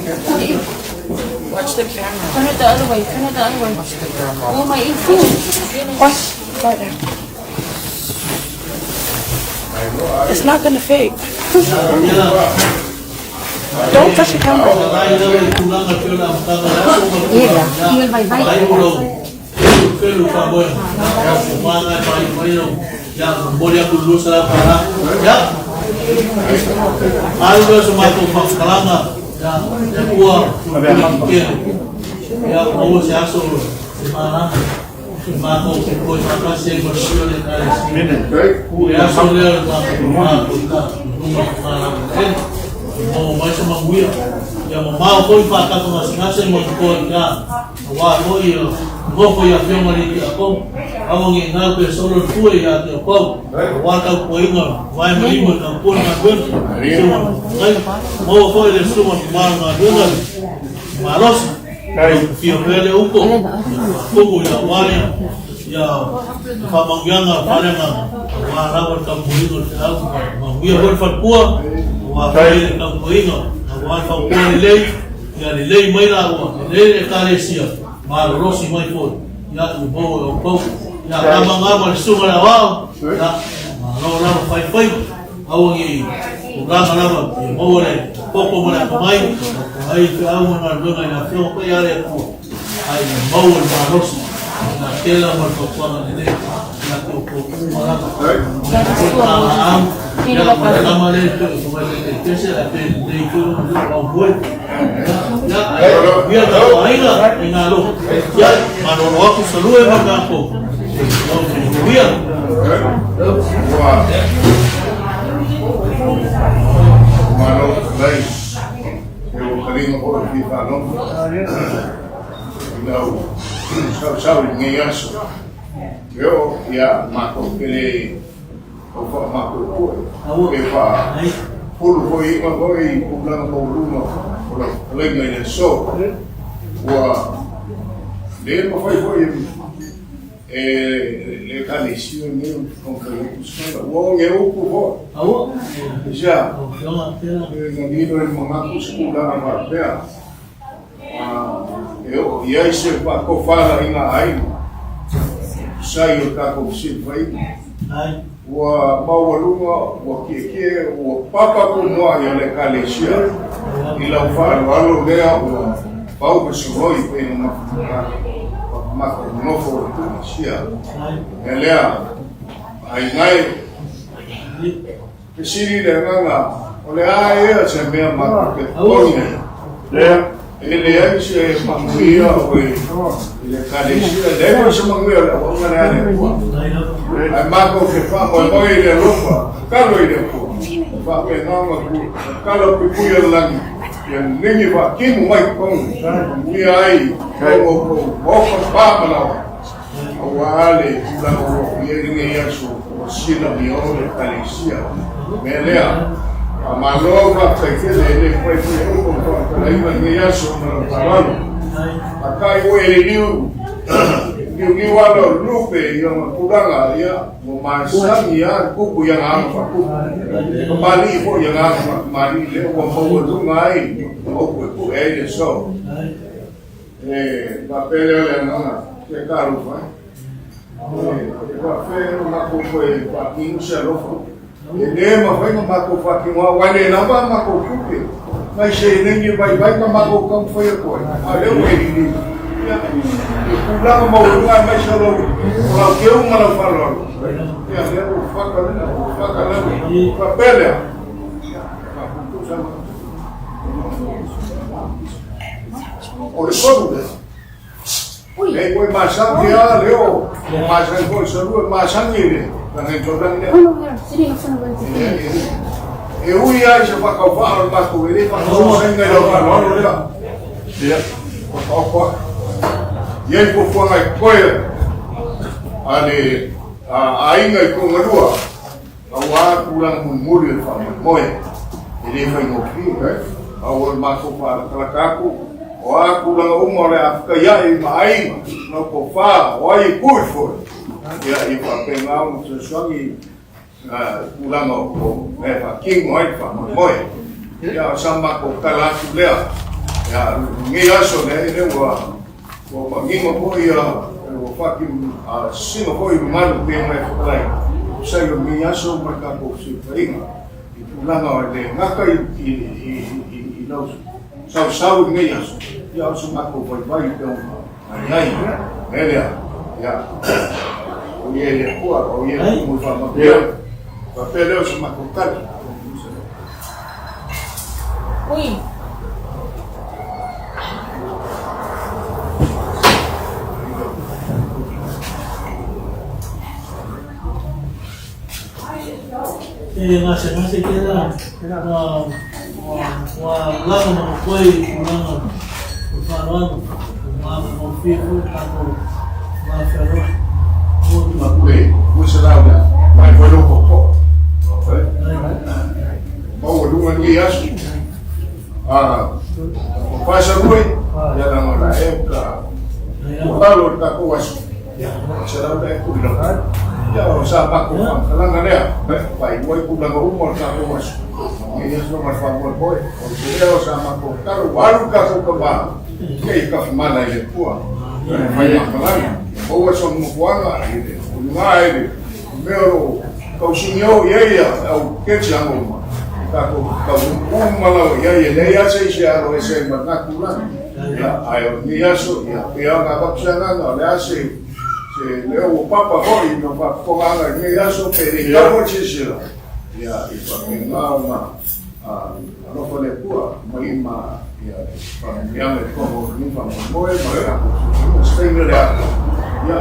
it's coming. Watch the camera. Turn it the other way. Turn it the other way. Watch the camera. Oh my ear. Watch right there. It's not gonna fit. Don't touch the camera. Ia mamao foi whakatato ngasi mo ko ka wa mo i ngofo ia fio mari ki ako awo ngi ngā pe solo tue ia te ko wa ka ko inga wa mai mo ka ko na gwen ngai mo fo le suma ma na gwen malos fio pele uko ko ia wa ia whamangianga wharenga wa rawa ka muinga te au ma wia hoi whakua wa whaere ka muinga wa whakua le lei ia le lei mai la ua le lei le kalesia ma rosi mai foi ia i bo o pau ia ka manga ma le sunga la wao ia ma lo la fai fai au ngi o ranga lava i mo le poko mo le mai ai te au na lunga ina fio ko ia le ku ai mo le ma rosi na tela ma ko ko na le na ko ko ma la ya ma la ma le ko ko ma le te se la te le ko no o boi ya ya ya ka ai na i ngā lo ya ma no no aku salue ma ka ko ya Ua malo lei e o kalinga po ki whanau. I lau sau sau i ngei aso. Eo ia mātou pere o wha mātou koe. E wha pulu hoi inga hoi i pulanga maulunga o lau kalinga i le so. Ua le mawhai hoi e le kalesia nei o te uku skala. Ua o nge uku hoi. Aua. Ia. O fionga tela. E ngā nino e mangaku se kūlanga whapea. E o iai se whakowhala i ngā aina. Sai o tākou silwhai. Ai. Ua maualuga, ua kiekie, ua papa ku moa ia le kalesia. I lau whaaloalo lea ua pau pesoloi pe na maka nofo o le kalesia. Ai. E lea, ai ngai, te siri le nganga, o le a ea se mea maka te toni. Lea. E le ai se manguia o e le kalesia, le mo se manguia le o ngana le kua. Ai lava. Ai mako ke wha moe moe i le alofa, kalo i le kua. Wha pe nganga ku, kalo pi pui o langi. Ia ningi wha kimu mai kongu. Ia ai, kongo ko, ofa pā malawa. Aua ale, kula o ia ringe ia so, o sila mi o le kalesia. Me lea, a malo wha kai kele, le pai pui o ko wha kalaima nge ia so na paralo. Ai. A kai o e le niu, niu niu ala o lupe i ona tulaga ia, ua masani ia kupu ia gāga faakupu. Kamali'i fo'i ia gāga faakamali'i lea ua maualuga ai ma upu e pu'e ai le aso. Ai. E faapea lea o le agaga se talofa e. E faapea o matou toe faatino se alofa. E lē mafai ona matou faatinoa auā e lē lava a matou tupe. Nai seleni e vaivai ma matou taumafai atu ai, a o lea ua e liliu. Ia, i tulaga maualuga aemaise o lau o lau keu ma lau faaaloalo. Ia, lea ua faka lea, ua faka lava. Faapea lea, ia, faaputusa ma. O le tonu lea. E koe masani a leo, masani foi salua, masani le, langa tolani lea. Oh no, they're sitting in front of us. E ui ai se whakawaa o le matou e le whakasosaina i lau faaaloalo lea. Ia. Whakaokoa. Ia i fuafuaga i koe a le aiga i Tongalua, auā tulaga mulimuli o le faamoemoe. E le faigofie, a o le matou faalakalaka atu, o a tulaga uma o le a fekaia'i ma aiga, lau tofa, o ai e pui foi. Ia, ia faapena ona fesoasoani tulaga o mea e faatino ai le faamoemoe. Ia, o sa matou tala atu lea e Ia, lenei aso nei, lea ua ua manino foi ia ua fati sino foi mamalu pei ona e fetalai, tusa ai o lenei aso ma le tatou fesilafaiga i tulaga o le gata i i i i lau sausau i lenei aso, ia o se matou vaivai pei ona i ai. O le mea lea, ia, o ia i le Atua, o ia i le tumu i faamanuiaga. Faapea lea o se matou tali. Ui. E gasegase kēlā, ua, ua, ua lava ma koe i tulaga o le faaaloalo, ua matagofie foi le tatou va fealoai. Ua 200 lea, mai foi lou tootoo. Maualuga lenei aso. O Paesalue, ia leaga o la e ka tuualalo i le tatou aso. Ia, 100 lea e tuli lava. Ia, o sa matou faamatalaga lea, faailoa ai tulaga uma o le tatou aso. Lenei aso ma le faamoemoe, o le lea o sa matou tatalo, ua alu le tatou tama, ia i Tafamala i le Atua. E fai faamatalaga, ia maua sona nofoaga i le luga i le mea o lo o tausinio i ai le au kerisiano uma, tatou taunuu uma lava i ai, e leai lava se isi e alo ese ai ma lena tulaga. Ia, ae o lenei aso, ia, pei lava ona avatu se agaga, o le a se, se leo ua papa foi i mea faafofogaaga i lenei aso, pe le i tau foi le silasila, ia, i faapena ona alofa le Atua mai ma ia faamanuiaga i totonu o lenei faamoemoe ma le tatou fesootaiga. Se taimi o le a, ia,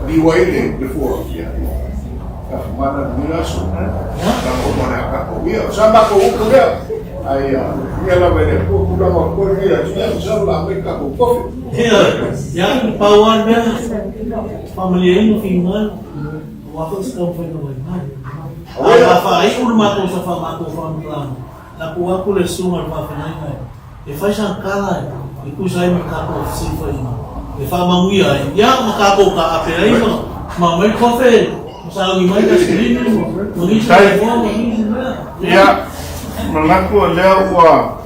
liu ai le fua, ia, tafamana lenei aso, tulaga uma o le a tatou ia. O sa matou upu lea, ae ia, ia lava e le Atua tulaga o totoe lenei aso, ia, masalo o le a aumai le tatou tofi. Ia, pau lava le mea, faamalieina finagalo, aua foi se taumafaiga vaivai. A faaiu le matou matou faamatalaga, na tuu atu le susuga i le faafeagaiga e fai sana tala e tusa ai ma le tatou fesilafaiga e faamanuia ai, ia ma tatou taape ai ma ma aumai le kofe ma sauni mai le asilini ma nisi mea ma nisi mea. Ia, manatu o lea ua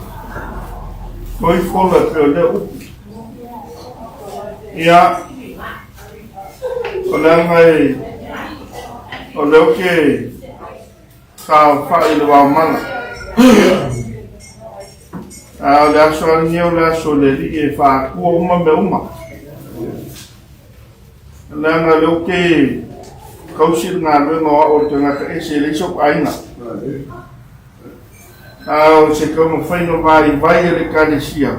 toi fola e pei o lea upu. Ia, o leaga e, o lea ou te saofai i le vaomala. A o le aso lava lenei o le aso o le Alii e faatua uma mea uma. Leaga o lea ou te tausi le galuega o au o le tagata ese e leai sou aiga. A o se taumafaiga vaivai a le Ekalesia,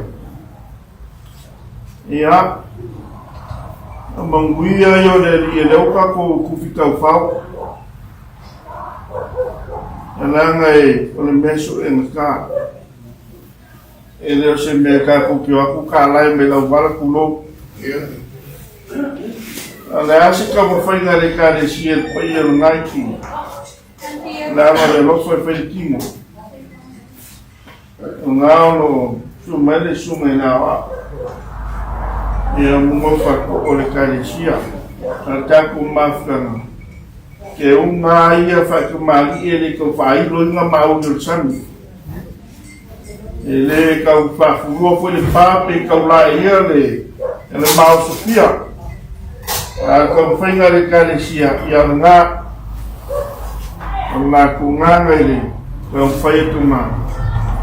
ia, o manuia ia o le Alii lea ua tatou tufi taufao. E leaga e, o le mea suegata. E le o se mea tatou te o atu kalae mai lauvala tulou. A o le a se taumafaiga a le Ekalesia i le paia o lena itu? Leaga o le alofa e fai le tino. O ngā o lo su mai le suga i le aoao. Ia mungo whako o le Ekalesia. A le tatou mafutaga. Ke unga ia whakamali e le kau whailo i ngā mauri o le sami. E le kau whafurua foi le pā pe kau la ia le, e le maosofia. A kau whainga le Ekalesia ia ngā o ngā kūnganga i le kau whai atu ngā.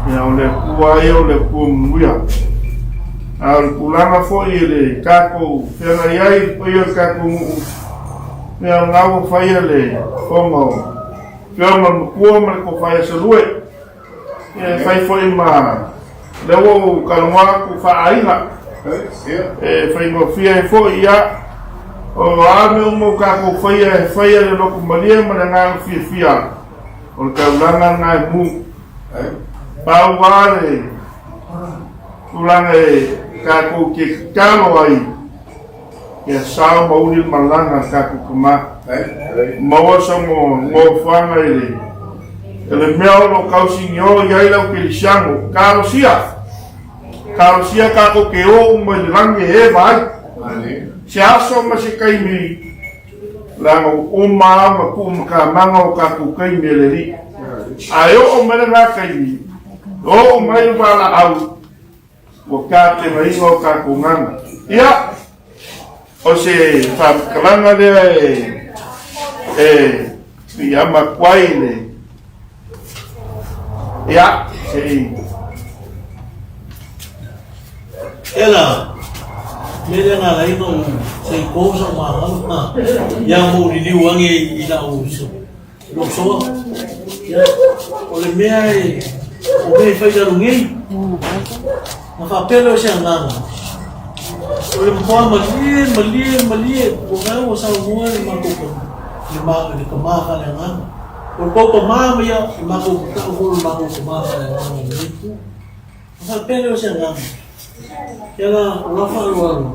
Ia o le Atua ia o le Atua muia. A o le tulaga foi e le tātou whengai ai i le paia o le tātou nuu, ia o ngā ua whaia le whonga o Whionga le Matua ma le Tofa ia Salue. Ia e fai foi ma lea ua ou talanoa atu faa-aiga e faigofie ai foi ia o a mea uma ua tatou faia e faia i le loto malie ma le agaga fiafia o le taulaga lena e mu. Pau lava le tulaga e tatou te tatalo ai ia sao ma uli le malaga a le tatou tama. Maua sa nofoaga i le i le mea o lo o tausigiolo i ai le au kerisiano. Talosia! Talosia tatou te o uma i le lagi e eva ai. Se aso ma se taimi, leaga ua uma lava ma tuu matamaga o tatou taimi e le Alii. Ae oo mai lena taimi, oo mai le valaau. Ua tapenaina o tatou gaga. Ia, o se faamatalaga lea e e piiama atu ai le ia se i Ela, me le nga lai no se i kou sa ma ia mo liliu ange i lau lou soa. Ia, o le mea e, o mea e fai i lalo nei, na faapea lea o se agaga, o le matua malie, malie, malie, ua gau ua saunoa le matou le ma, le tama faaleagaga. O le pau tama ma ia, le matou matau foi o le matou tama faaleagaga i lenei itu. Na faapea lea o se agaga, ia la, o la faaaloalo,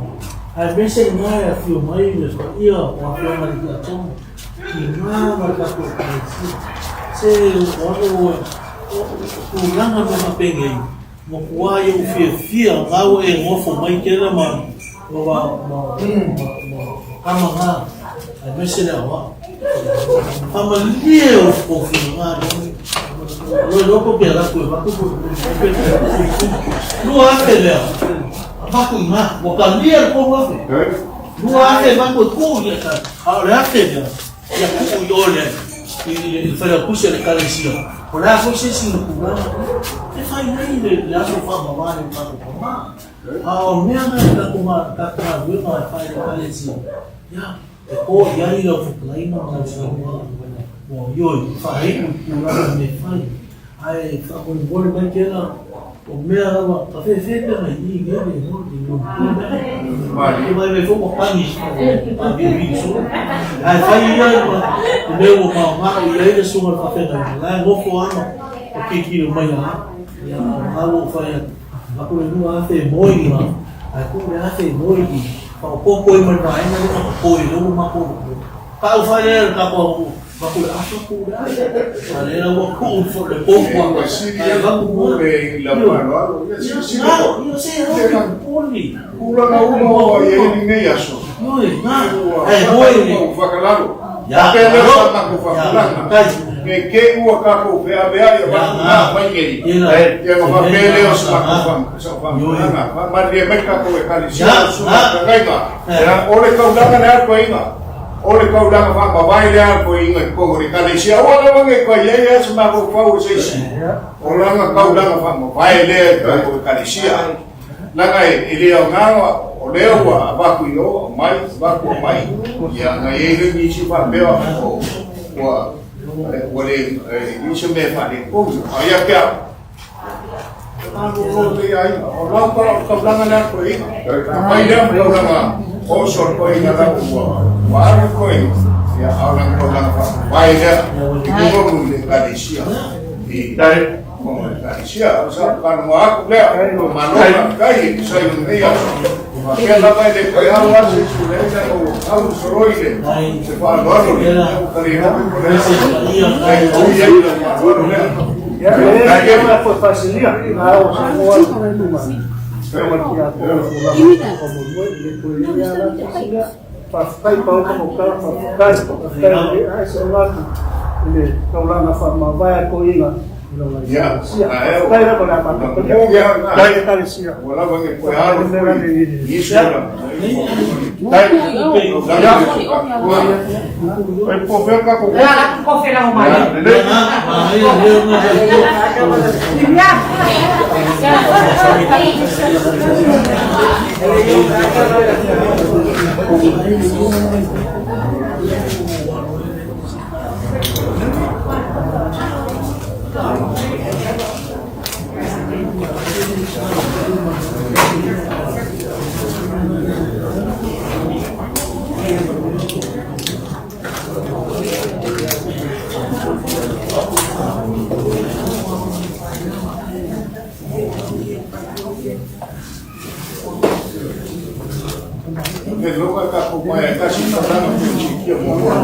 aemaise lena e afio mai le paia o afioga i le Tiakono, tiga ma le tatou Ekalesia. Se o alo o tulaga mea faapenei, matua ia ou fiafia na ua e nofo mai kela ma ma ma ma ma kama na, aemaise le aoao. Faamalie o finagalo. Lo loko pe ala koe vaku pe 2000 lea. Vaku i ngā. Ua ka lia le 3000. 2000 vaku e kuu ia ka. A o le afe lea. Ia kuu i o le i le failautusi a le ekalesia. O le a foi se isi na tulaga. E fai ai le aso faamavae o tatou tama. A o mea na e tatou galuega e fai le ekalesia. Ia. E kō i ai lau fetalaiga ma lau saunoaga ua ioe i faaiu i tulaga mea fai. Ae faamolemole mai kēlā, o mea lava, ka fefe pea mai i i le no i no Ke mai mai fo pani pa bi bi so. Ae fai ia ma i mea ua maomao i ai le susuga le faafeagaiga. La e nofo ana o kikilo mai a ia a ua fai atu. Aku le 2000 e moe i ngā, ae ku le afe e moe i whaopopo i mai vaenga le whakapo i lou mako. Ka au whai le ka ko mako le afa ku le afe. A le la ua ku fo le popo a. Ua sili atu le i lau faaaloalo. Ia silasila foi. Ia se ro poli. Tulaga uma ua i ai lenei aso. Ioe, na. Ua E moe le. ua fakalalo. Ya, Faapea lea alo. sa tatou faatulaga. Ne i te i ua tatou feaveai avatu na mai nei. Ia ona faapea lea o se matou faamatalaga. Faamalie mai tatou Ekalesia o Susuga Feagaiga. O le taulaga lea a le toeaina. O le taulaga faamavae lea a le toeaina i totonu o le Ekalesia. Aua lava ne i toe i ai lava se mafaufau o se isi. O lana taulaga faamavae lea i tatou Ekalesia. Leaga e le aoga o lea ua avatu i o, aumai, avatu, aumai. Ia, na i ai le nisi faapea ua ua le i se mea faaletonu. A ia te au, malolo le aiga. O lau taulaga lea toeaina. Aumai lea ma taulaga oso le toeaina la ua ua alu le toeaina. Ia, a o lana taulaga faamavae lea i totonu i le ekalesia. I Faafetai Paoka mo tala, faafetai, faafetai ai se atu i le taulaga faamavae a toeaiina i lau Ekalesia. Faafetai lava le amata paia. Dai Ekalesia.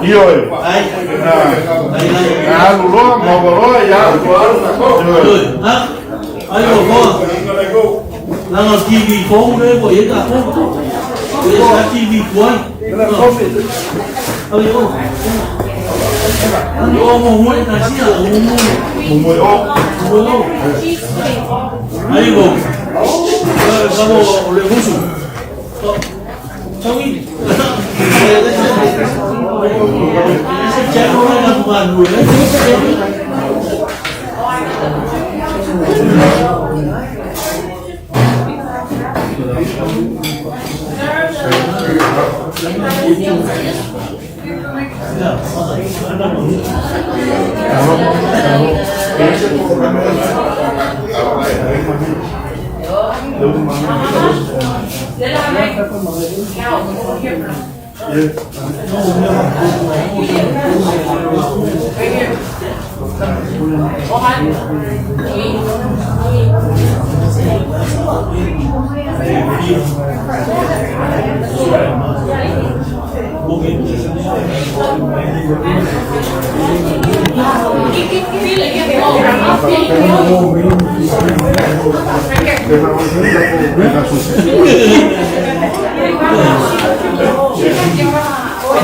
Ioe. Na alu loa, maua loa, ia. Ioe. Ai o hoa. Langa TV fou le ua i ai tatou. E sa TV tuai. Ai o. Ai o mo mo na sia o mo. Mo mo o. Mo o. Ai o. Samo o le musu. Tau i. Se chano na manu le.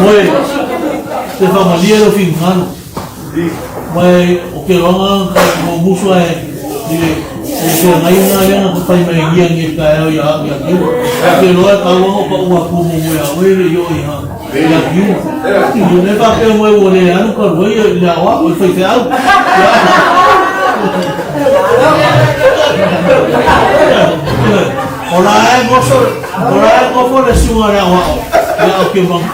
Moe, te whamalia lo whingalo. Mai o ke roanga ka mo musu ai i le te ngai ngā lea ka pai mai ngia ngi ka eo ia ia kiu. Ke roa ka uanga pa ua ku mo mo ia oe le yo i ha. Ia kiu. I le pa pe mo o le anu ka roi le awa o whai te au. O la e goso, o la e gofo le sunga le awa o. Ia o ke mang.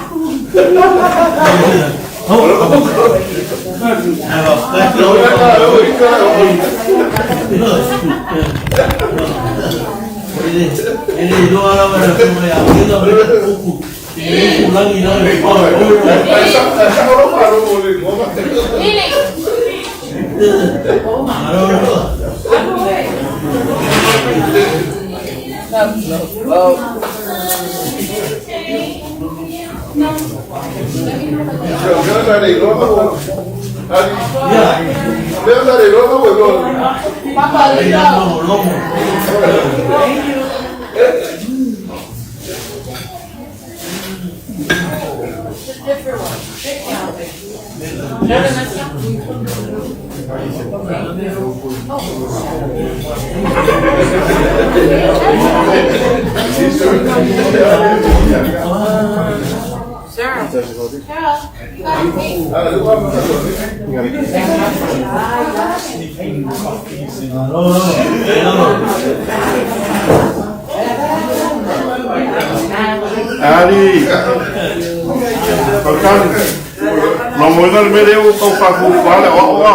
Ali, Tautani, no mo ina le mele o tau whaku wale o o a.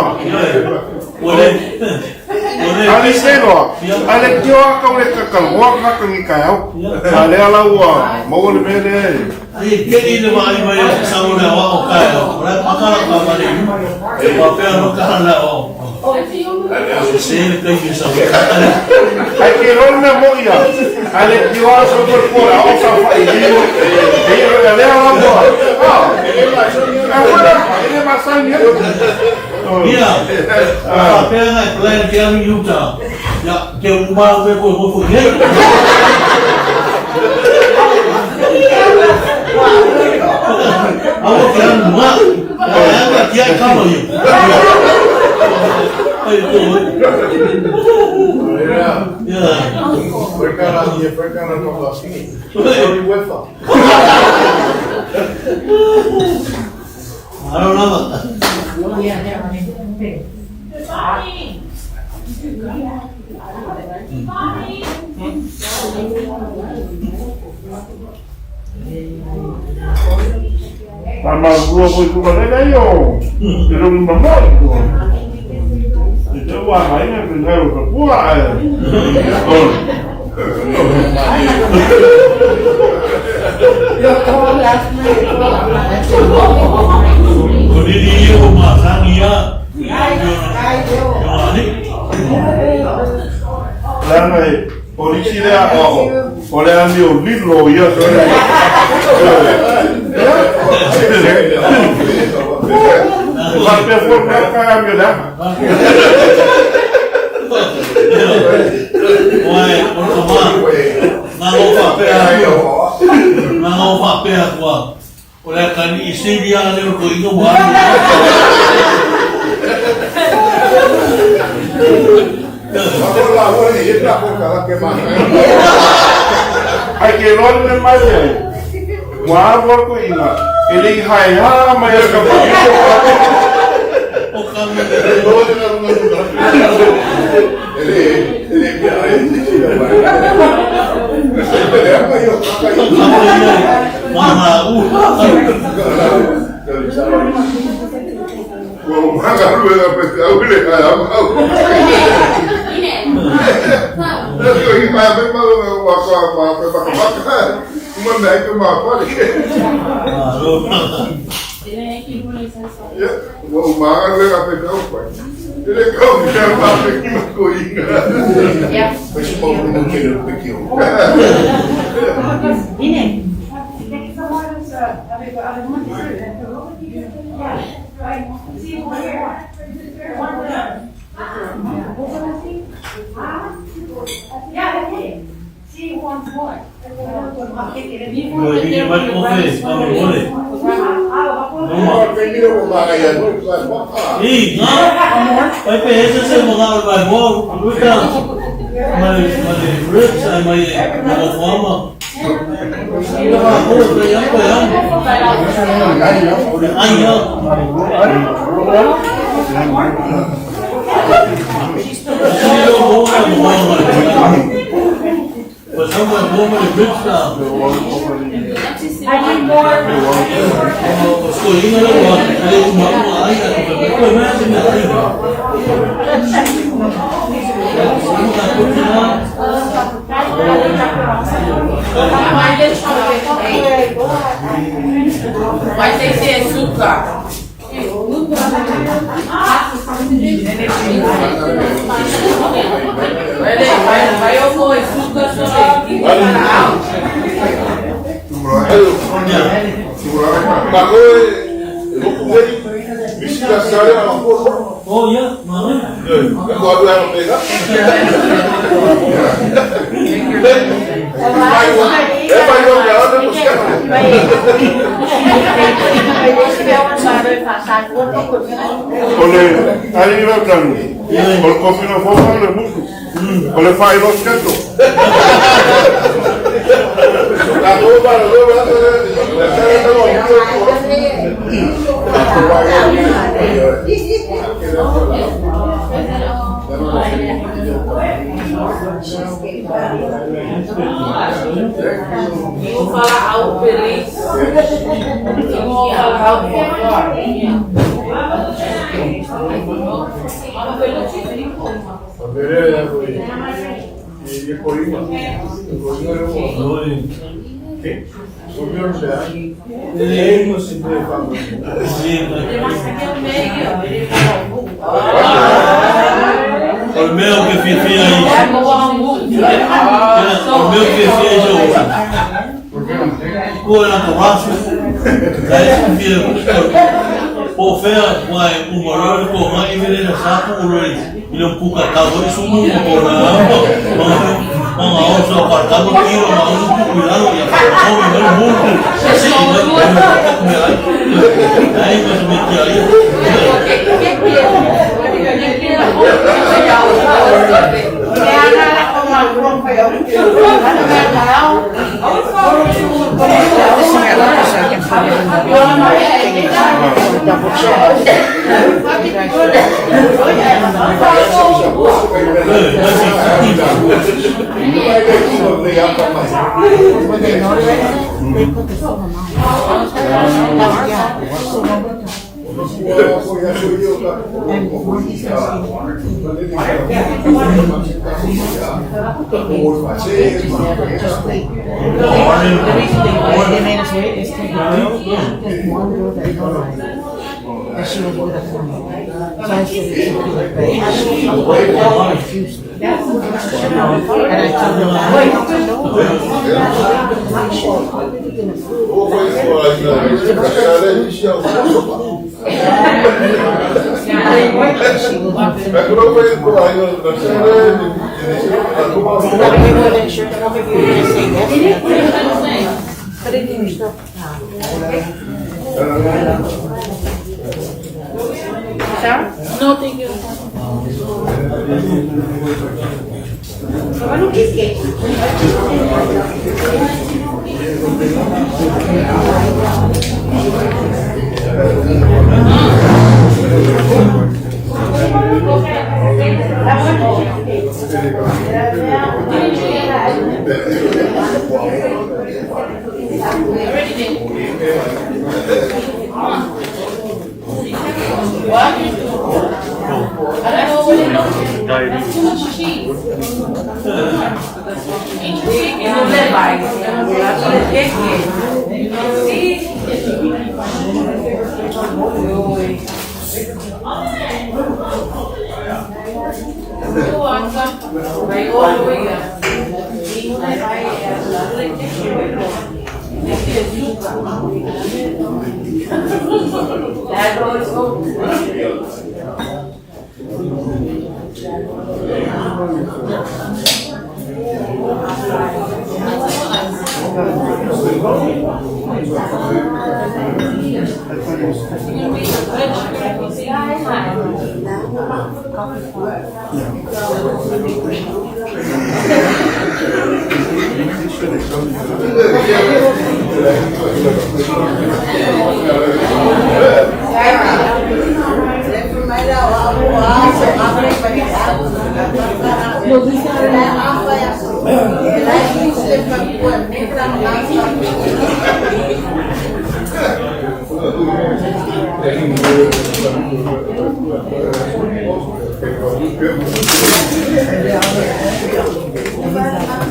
Ali se loa, ale kio a kau le kakaloa ka kangi kai au. A lea lau a, maua le mele e. Ai keni le mai mai o sa o le wa o kai o. Ora pakara ka mare. E pa pe no ka la o. Se le kai ke sa. Ai ke rona mo ia. Ale kio a sa ko ko a o sa fa i o. E e lea lau a. Ah, a wala, e le masani. Ia. Pa pe na plan ke anu Utah. Ya ke uma me ko ko ko ye. Awo ke anu ma. Ya ka kia ka mo ye. Ai ko. Ya. Aro lava. Ma ma rua ko ku ma le yo. Te ro ma mo ko. Te wa mai na ku ngai ko pua ai. Ko ni ni o ma sangi ya. Yo ani. Lana e o lisi lea o o le ami o lilo ia so le. Ma pe fo ka ka ami la. Oi, o ka ma. Nga o fa pe a. Nga o fa pe a kua. O le ka ni se dia le ko ingo wa. Ai ke loa le mai ai. Ua alu aku ina e le i hae hā mai ai ka Ua uma galuega faifeau i le hae mau. Ua uma galuega faifeau fai. E le kau mea ma pe ki ma ko inga. Ih, vai pe se mo ga vai mo luta mai mai ribs ai mai mo fama. Oh, ya ya. Ai ya. Mo mo ribs na. I need more. Ko inga le wa le uma uma ai ka ko ko ma se me ai. Vai ter que ser açúcar. Vai, vai, eu vou açúcar sobre. Oh ya, mana? O le ai ila tanu. O le kofi na fofo le mutu. O le fai lo sketo. Vou falar algo feliz. Vou falar algo O meu que fifia aí. O meu que fifia aí. Ko na ko rasu. Dai fifia. Po fea mai umaro ko mai mele na sapu uroi. Ilo puka tau i sumu ko na. Mga oso apartado tiro ma un cuidado ya ko me mundo. Sí, no me ai. Ai mas me aí. The reason they made us wait is because there's one girl that notarized it, and she was with us. So I said, it's okay. I refused. And I told them, I don't know. Put it in your stuff. No, thank you. That's too much cheese. Eat your chicken.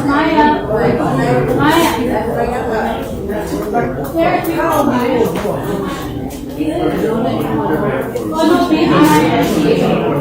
Maya. Maya. There you go, Maya. Oh, no, B I S E.